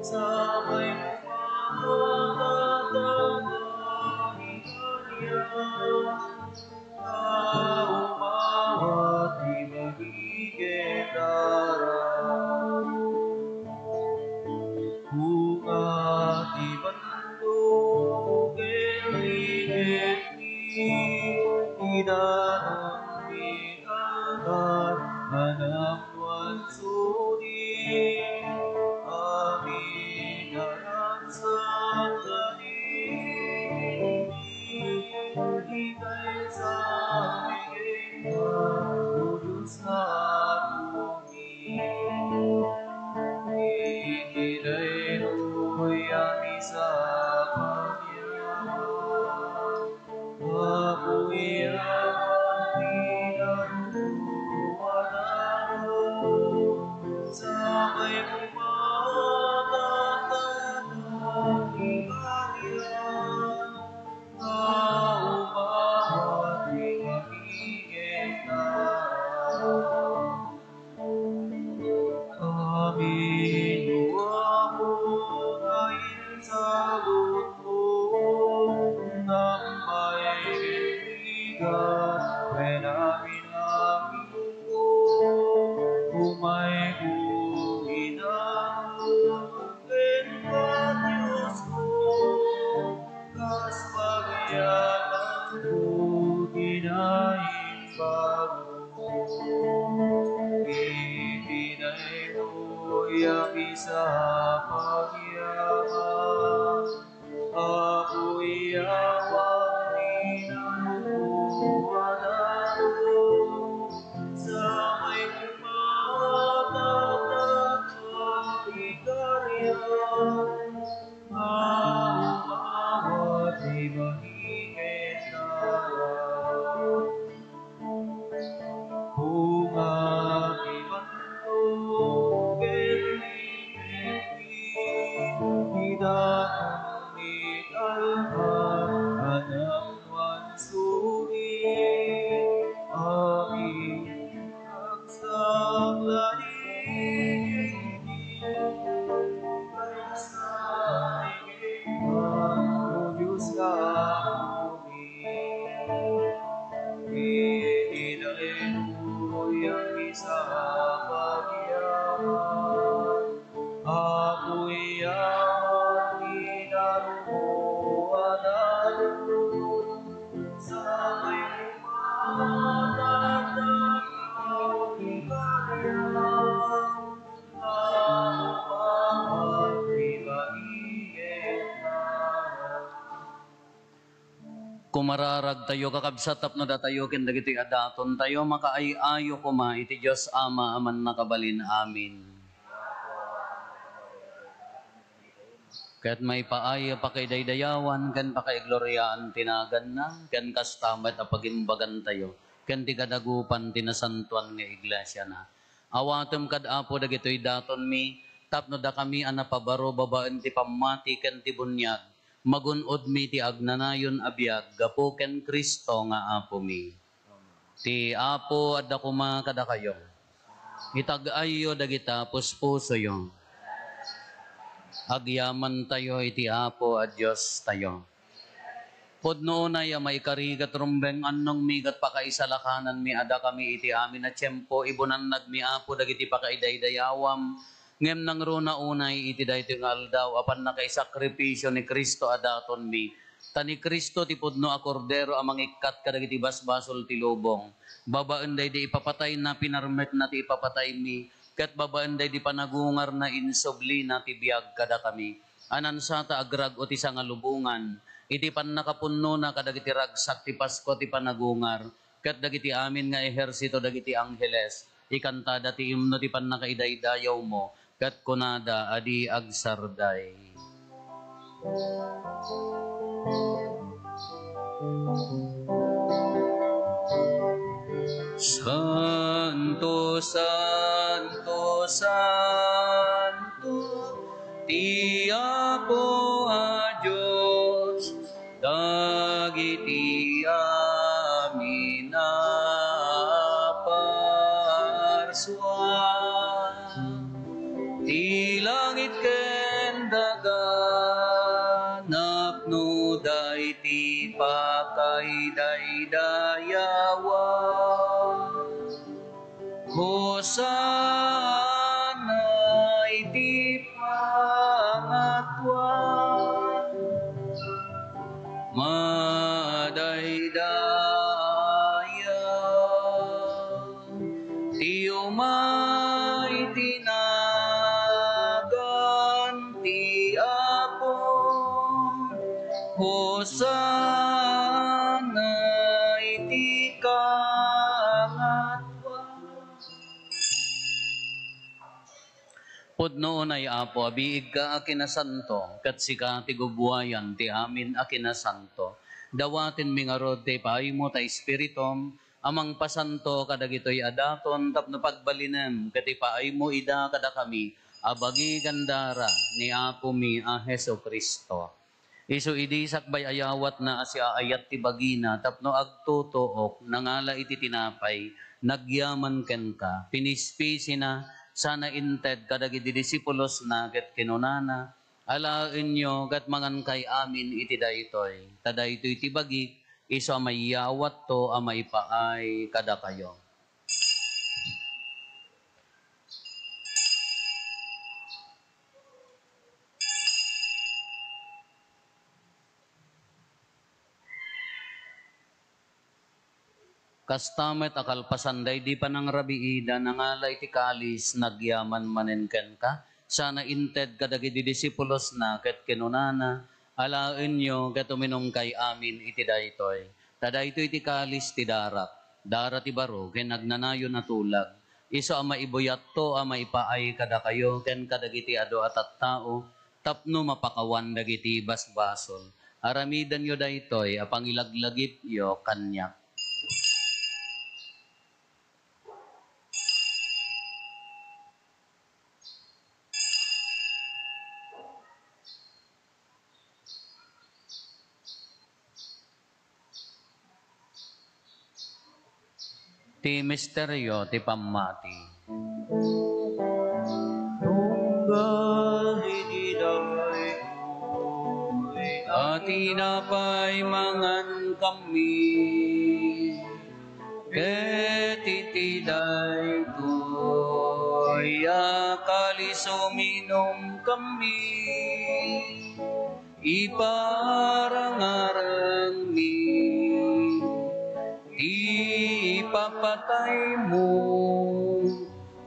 Sakbay, umawatanna ni Maria, a umawat ti magiging dara. Bunga ti bantog ken ligidmi, ti danum ti Anak a namnuan suni, amin a ragsak a dinigdi, ikaysami kenka, O Dios nga Apomi. Iti daytoy a misa a pagyaman, Apo, yawan ti nanunotan. Sakbay, umawatanna ni Maria, a umawat ti magiging dara. Amin, O Apo, nga insagutko, nampay kenka, ken amin-aminko, umay Kinaimbag mo, iti daytoy a misa pagyaman. Apo, iyawan ti narumo a daton, samay pumawat a tagkaigayan. Apo, apo, ti bagigen na. Bunga ti bantog ken ni Betty, ti daton ni Alma, anak Juan Suri, amin agsaklani, kaysa O Dios nga Apomi, iti daytoy a misa pagyaman. Apo, iyawan ti narumo a daton, samay pumawat a tagkaigayan. Kumararagtayo, kakabsat, tapno datayo ken dagitoy a datontayo makaay-ayo koma iti Dios Ama a Mannakabalin. Amin. Ket maipaay a pakaidaydayawan ken pakaigloriaan ti naganna, ken kasta met a pagimbagantayo ken ti kadagupan ti nasantoan nga iglesiana. Awatem kad, Apo, dagitoy datonmi tapno dakami a napabaro babaen ti pammati ken ti buniag, magun-odmi ti agnanayon a biag gapu ken Cristo nga Apomi. Ti Apo adda koma kadakayo. Itag-ayyo dagita puspusoyo. Agyamantayo iti Apo a Diostayo. Pudno unay a maikari ket rumbeng, annongmi ket pakaisalakananmi a dakami iti amin a tiempo, ibunannagmi, Apo, dagiti pakaidaydayawam, ngem nangruna unay iti daytoy nga aldaw a pannakaisakripisio ni Cristo a datonmi. Ta ni Cristo ti pudno a Kordero a mangikkat kadagiti basbasol ti lubong. Babaen daydi ipapatayna, pinarmekna ti ipapataymi, ket babaen daydi panagungarna, insublina ti biag kadakami. Anansata agrag-o ti sangalubongan iti pannakapunnona kadagiti ragsak ti Pasko ti panagungar, ket dagiti amin nga ehersito dagiti angheles, ikantada ti imno ti pannakaidaydayawmo, ket kunada a di agsarday. Santo, santo, santo, ti Apo a Dios, dagiti amin a parsua, ti langit ken daga, napnoda iti pakaidaydayawan. Hosanna iti pangatoan. Madaydaya ti umay ti nagan ti Apo. Hosanna iti kangatoan. Pudno unay, Apo, a biigka a kinasanto, ket sika ti gubuayan ti amin a kinasanto. Dawatenmi ngarud ti ipaaymo ta Espiritum a mangpasanto kadagitoy a daton tapno pagbalinem ket ipaaymo ida kadakami a bagi ken dara ni Apomi a Jesu-Cristo. Isu idi sakbay a yawatna a siaayat ti bagina tapno agtutuok, nangala iti tinapay, nagyaman kenka, pinispisina, sana inted kadagiti disipulosna, ket kinunana, "Alaenyo ket mangankay amin iti daytoy, ta daytoy ti bagik, isu a mayyawatto a maipaay kadakayo." Kasta met a kalpasan daydi panangrabiida, nangala iti kalis, nagyaman manen kenka, sana inted kadagiti disipulosna, ket kinunana, "Alaenyo ket uminumkay amin iti daytoy. Ta daytoy ti kalis ti darak, dara ti baro ken agnanayon a tulag. Isu a maibuyatto a maipaay kadakayo ken kadagiti adu a tattao tapno mapakawan dagiti basbasol. Aramidenyo daytoy a pangilaglagipyo kaniak." Ti misterio ti pammati. Tunggal iti daytoy a tinapay mangankami, ket iti daytoy a kalis uminumkami, iparangarangmi ti ipapataymo,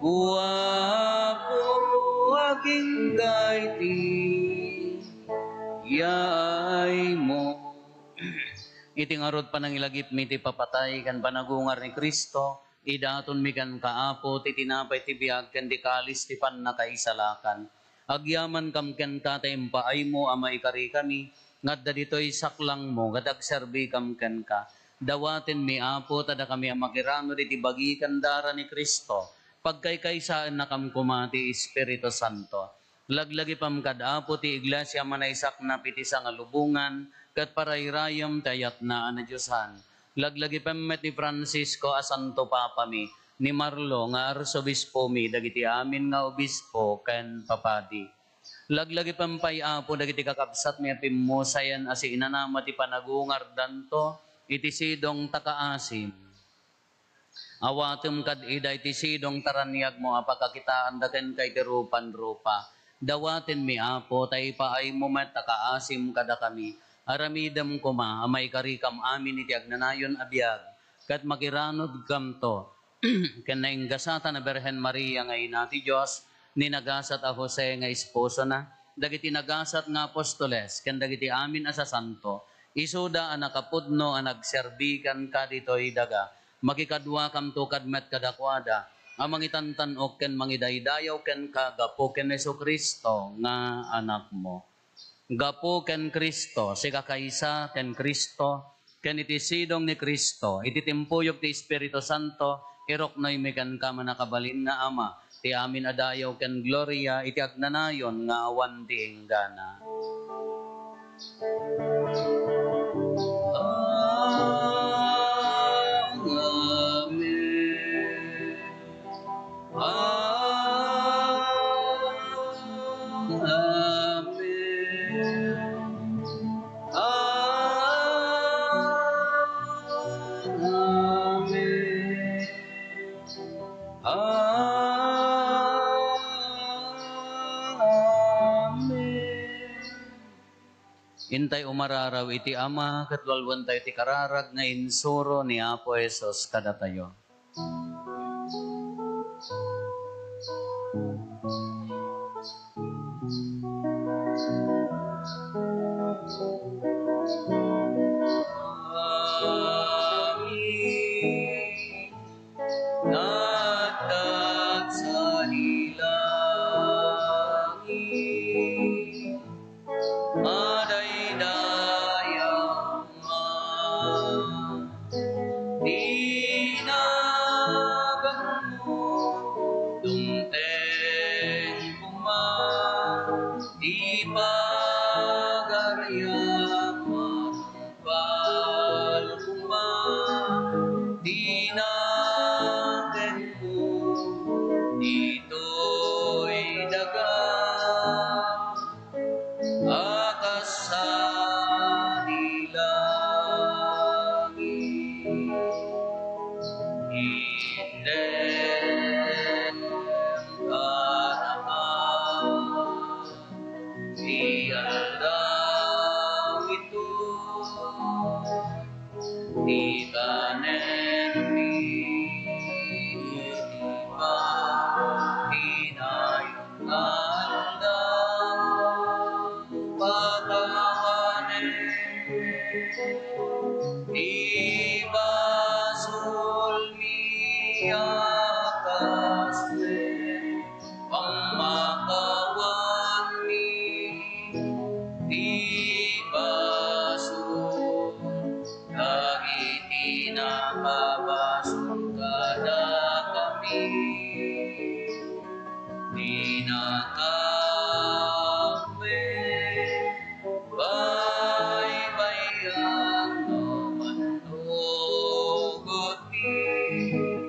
O Apo, agingga iti yaaymo. Iti ngarud, panangilagipmi ti papatay ken panagungar ni Cristo, idatonmi kenka, Apo, ti tinapay ti biag ken ti kalis ti pannakaisalakan. Agyamankam kenka ta impaaymo a maikarikami nga adda ditoy saklangmo ket agserbikam kenka. Dawatenmi, Apo, ta dakami a makiranud iti bagi ken dara ni Cristo, pagkaykaysaennakam koma ti Espiritu Santo. Laglagipem kad Apo ti iglesia a manaysaknap iti sangalubongan ket parayrayem ti ayatna a nadiosan. Laglagipem met ni Francisco a Santo Papami, ni Marlo nga Arsobispomi, dagiti amin nga obispo ken papadi. Laglagipem pay, Apo, dagiti kakabsatmi a pimmusayen a siinanama ti panagungardanto iti sidong ta kaasim. Awatem kad ida iti sidong ta raniagmo a pakakitaanda kenka iti rupan-rupa. Dawatenmi, Apo, ta ipaaymo met a kaasim kadakami. Aramidem koma a maikarikam amin iti agnanayon a biag, ket makiranudkamto ken nainggasatan a Birhen Maria nga Ina ti Dios, ni nagasat a Jose nga esposona, dagiti nagasat nga apostoles, ken dagiti amin a sasanto, isuda a nakapudno a nagserbi kenka ditoy daga. Makikaduakamto kad met kadakuada a mangitantan-ok ken mangidaydayaw kenka gapu ken Jesu-Cristo nga Anakmo. Gapu ken Cristo, sika kaysa ken Cristo, ken iti sidong ni Cristo, iti timpuyog ti Espiritu Santo, iruknoymi kenka, mannakabalin nga Ama, ti amin a dayaw ken gloria iti agnanayon nga awan ti inggana. Amen. Amen. Amen. Amen. Intay umararaw iti Ama, ket walwentayo ti kararag nga insuro ni Apo Jesus kadatayo. Amen. Nagtagsalilangi, madaydayawma ti naganmo, dumteng koma ti pagariam. Tungpal koma ti naganmo ditoy daga a kasalilangi. Item kadama ti aldaw ito, ti kanen Pinakabasol kadakami, pinakaammo, baybay-an no mannugot ti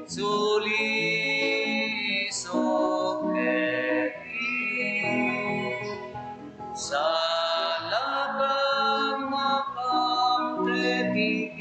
sulisok ket salakam makamte ti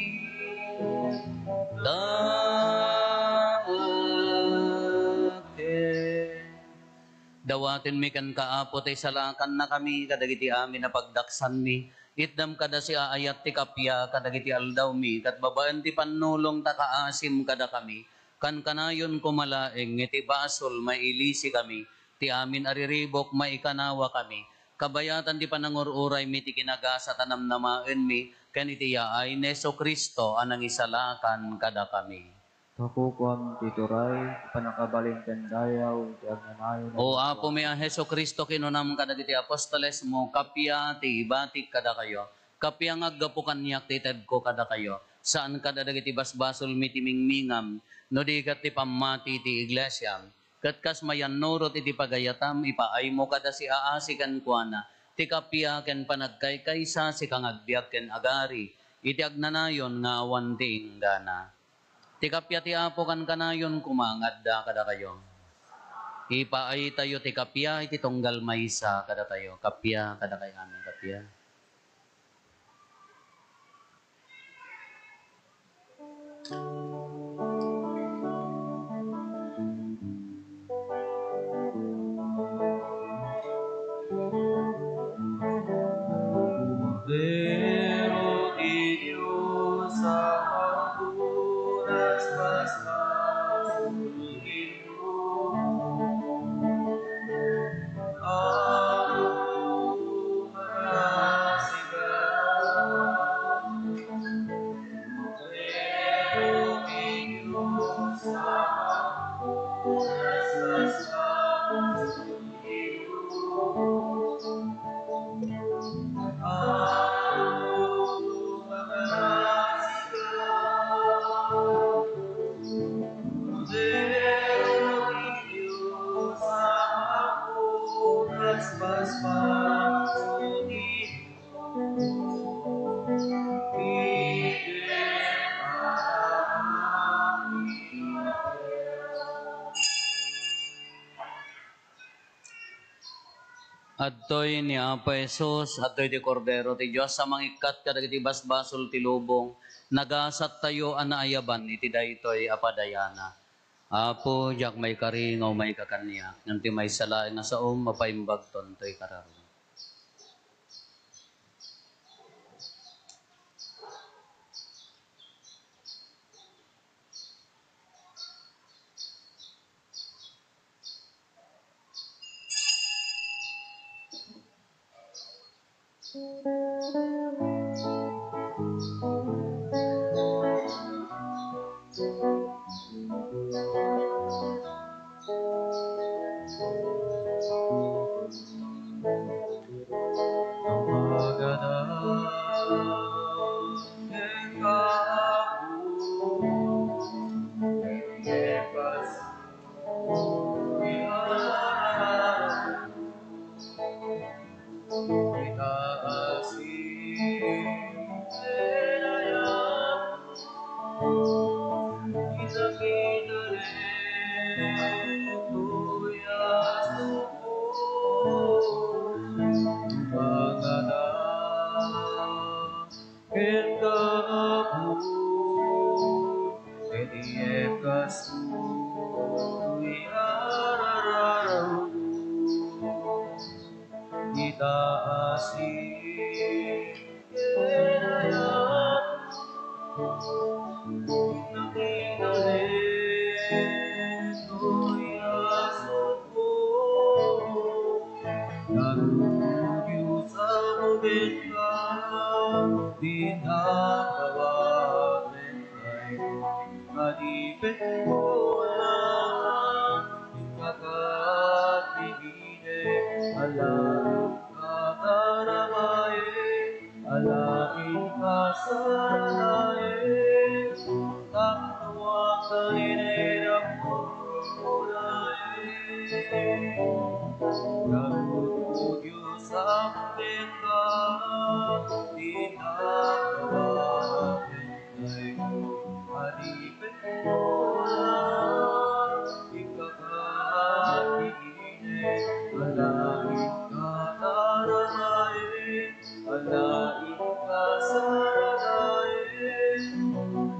Dawatenmi kenka, Apo, ti salakannakami kadagiti amin a pagdaksanmi. Itdam kadasi a ayat ti kappia kadagiti aldawmi, ket babaen ti pannulong ta kaasim kadakami, kankanayon koma laeng iti basol mailisikami, ti amin a riribuk maikanawakami, kabayatan ti panangur-uraymi ti kinagasat a namnamaenmi ken iti yaay ni Jesu-Cristo a nangisalakan kadakami. Kakukuam ti turay, pannakabalin ken dayaw iti agnanayon a O Apomi a Jesu-Cristo, kinunam kadagiti apostolesmo, kappia ti ibatik kadakayo, kappia nga aggapu kaniak ti itedko kadakayo, saan kadagiti basbasolmi ti mingmingam, no di ket ti pammati ti iglesiam. Ket kas mayannurot iti pagayatam, ipaaymo kadasi a asi kenkuana ti kappia ken panagkaykaysa, sika nga agbiag ken agari iti agnanayon nga awan ti inggana. Ti kappia ti Apo kankanayon koma nga adda kadakayo. Ipaaytayo ti kappia iti tunggal maysa kadatayo. Kappia kadakay amin, kappia. Kordero ti Dios a agpunas basbasol iti Adtoy ni Apo Jesus, adtoy ti Kordero ti Dios a mangikkat kadagiti basbasol ti lubong. Nagasattayo a naayaban iti daytoy a padayana. Apo, diak maikari nga umayka kaniak, ngem ti maysa laeng a saom, mapaimbagton toy kararua. Kenka, Apo, ket iyekkasko ti arararawko. Ita a siak ken ayat, nakita ditoy asukko. Ngarud, Dios Apo, kenka, dinta tawag ken kayko, adipen ko la, inkakat ni Ala inka karamaen, ala inka saranaen, Ikakakine, alaen ka taramaen, alaen ka saranaen,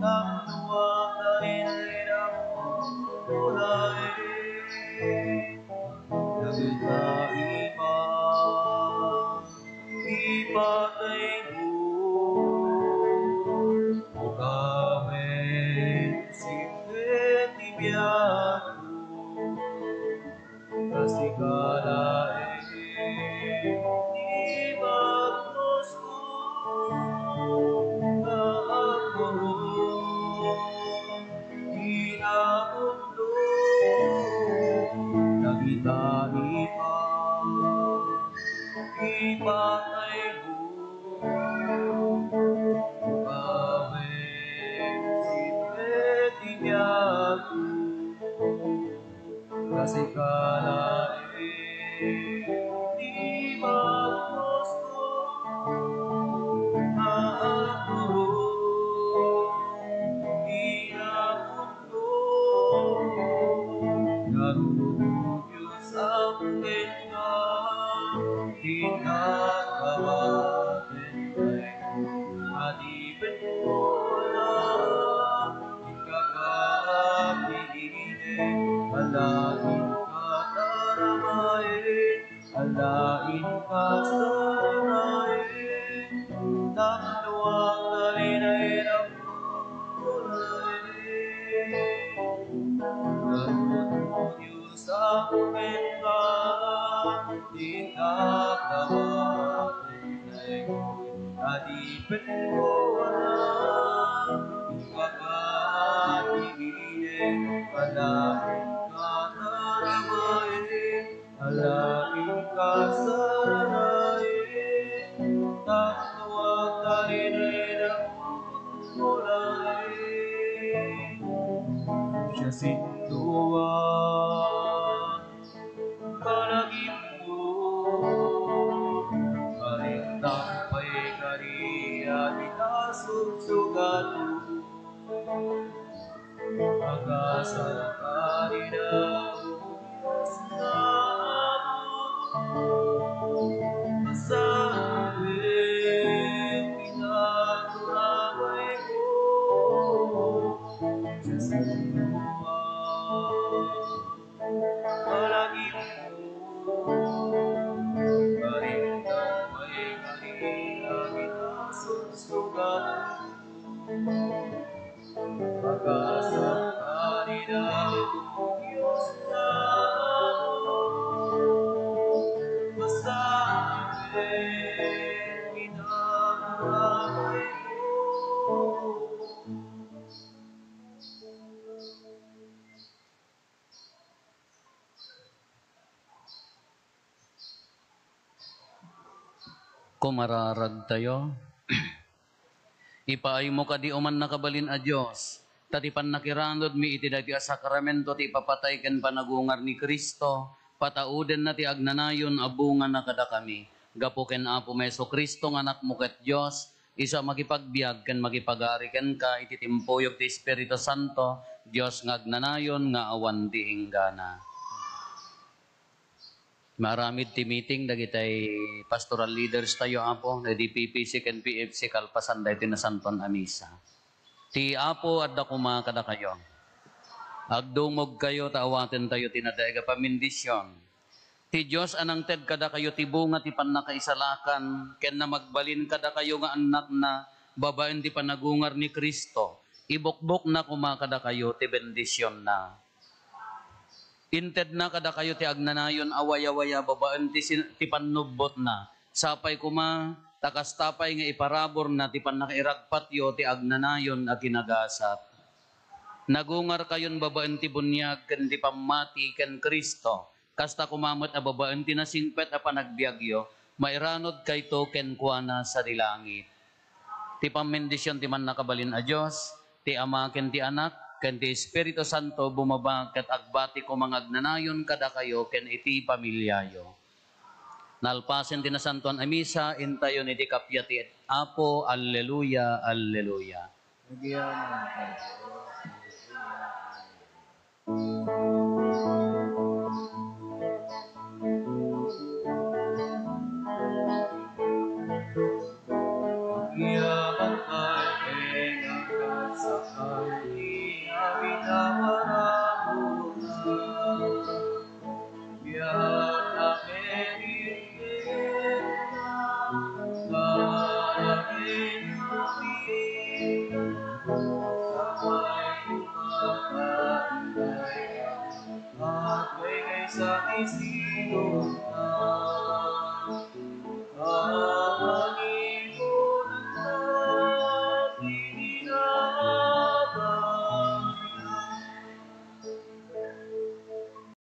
tapno agtalinaed a pagmulaen, dagita ima ipataymo, ukawen, simrek ti biagko. Kasika laeng ti bagtosko nga agturong ti napunlo. Dagita ima ipataymo, ukawen, simrek ti biagko. Kasika laeng ti bagtosko nga agturong ti napunlo. Ngarud, O Dios, Apo kenka, ti nagkabaten Adipen ko na ikakakine, alaen ka taramaen, alaen ka saranaen, tapno agtalinaed a pagmulaen. Ngarud, O Dios, Apo kenka, ti nagkabaten Adipen ko na ikakakine, alaen ka taramaen, alaen ka saranaen, tapno agtalinaed a pagmulaen. Siasinoman Palagipmo, balintang pay kadi a di ta subsugato. Agasat ka ni David nga Apo, pasawen ti naguragaymo. Siasinoman Palagipmo, balintang pay kadi a di ta subsugato. Agasat ka ni David, O Dios nga Apo, pasawen ti naguragaymo. Kumararagtayo. Ipaaymo kadi, O mannakabalin a Dios, ta ti pannakiranudmi iti daytoy a sakramento ti ipapatay ken panagungar ni Cristo, pataudenna ti agnanayon a bungana kadakami. Gapu ken Apomi a Jesu-Cristo nga Anakmo ket Dios, isu a makipagbiag ken makipagari kenka iti timpuyog ti Espiritu Santo, Dios nga agnanayon nga awan ti inggana. Maaramid ti meeting dagitay pastoral leaders tayo, Apo, dagiti P P C ken P F C kalpasan daytoy nasantuan a misa. Ti Apo adda koma kadakayo. Agdumogkayo ta awatentayo ti nadaig a pamendisyon. Ti Dios a nangted kadakayo ti bunga ti pannakaisalakan ken namagbalin kadakayo nga annakna babaen ti panagungar ni Cristo, ibukbokna koma kadakayo ti bendisionna. Intedna kadakayo ti agnanayon a wayawaya babaen ti sin-, ti pannubbotna. Sapay koma, ta kasta pay nga iparaburna ti pannakairagpatyo ti agnanayon a kinagasat. Nagungarkayon babaen ti buniag ken ti pammati ken Cristo, kasta koma met a babaen ti nasingpet a panagbiagyo, mairanudkayto kenkuana sadi langit. Ti pammendision ti Mannakabalin a Dios, ti Ama ken ti Anak, ken ti Espiritu Santo bumaba ket agbati koma nga agnanayon kadakayo ken iti pamiliayo. Nalpasen ti nasantuan a misa, intayon iti kappia ti Apo. Alleluia, alleluia. Agyamanak a Dios,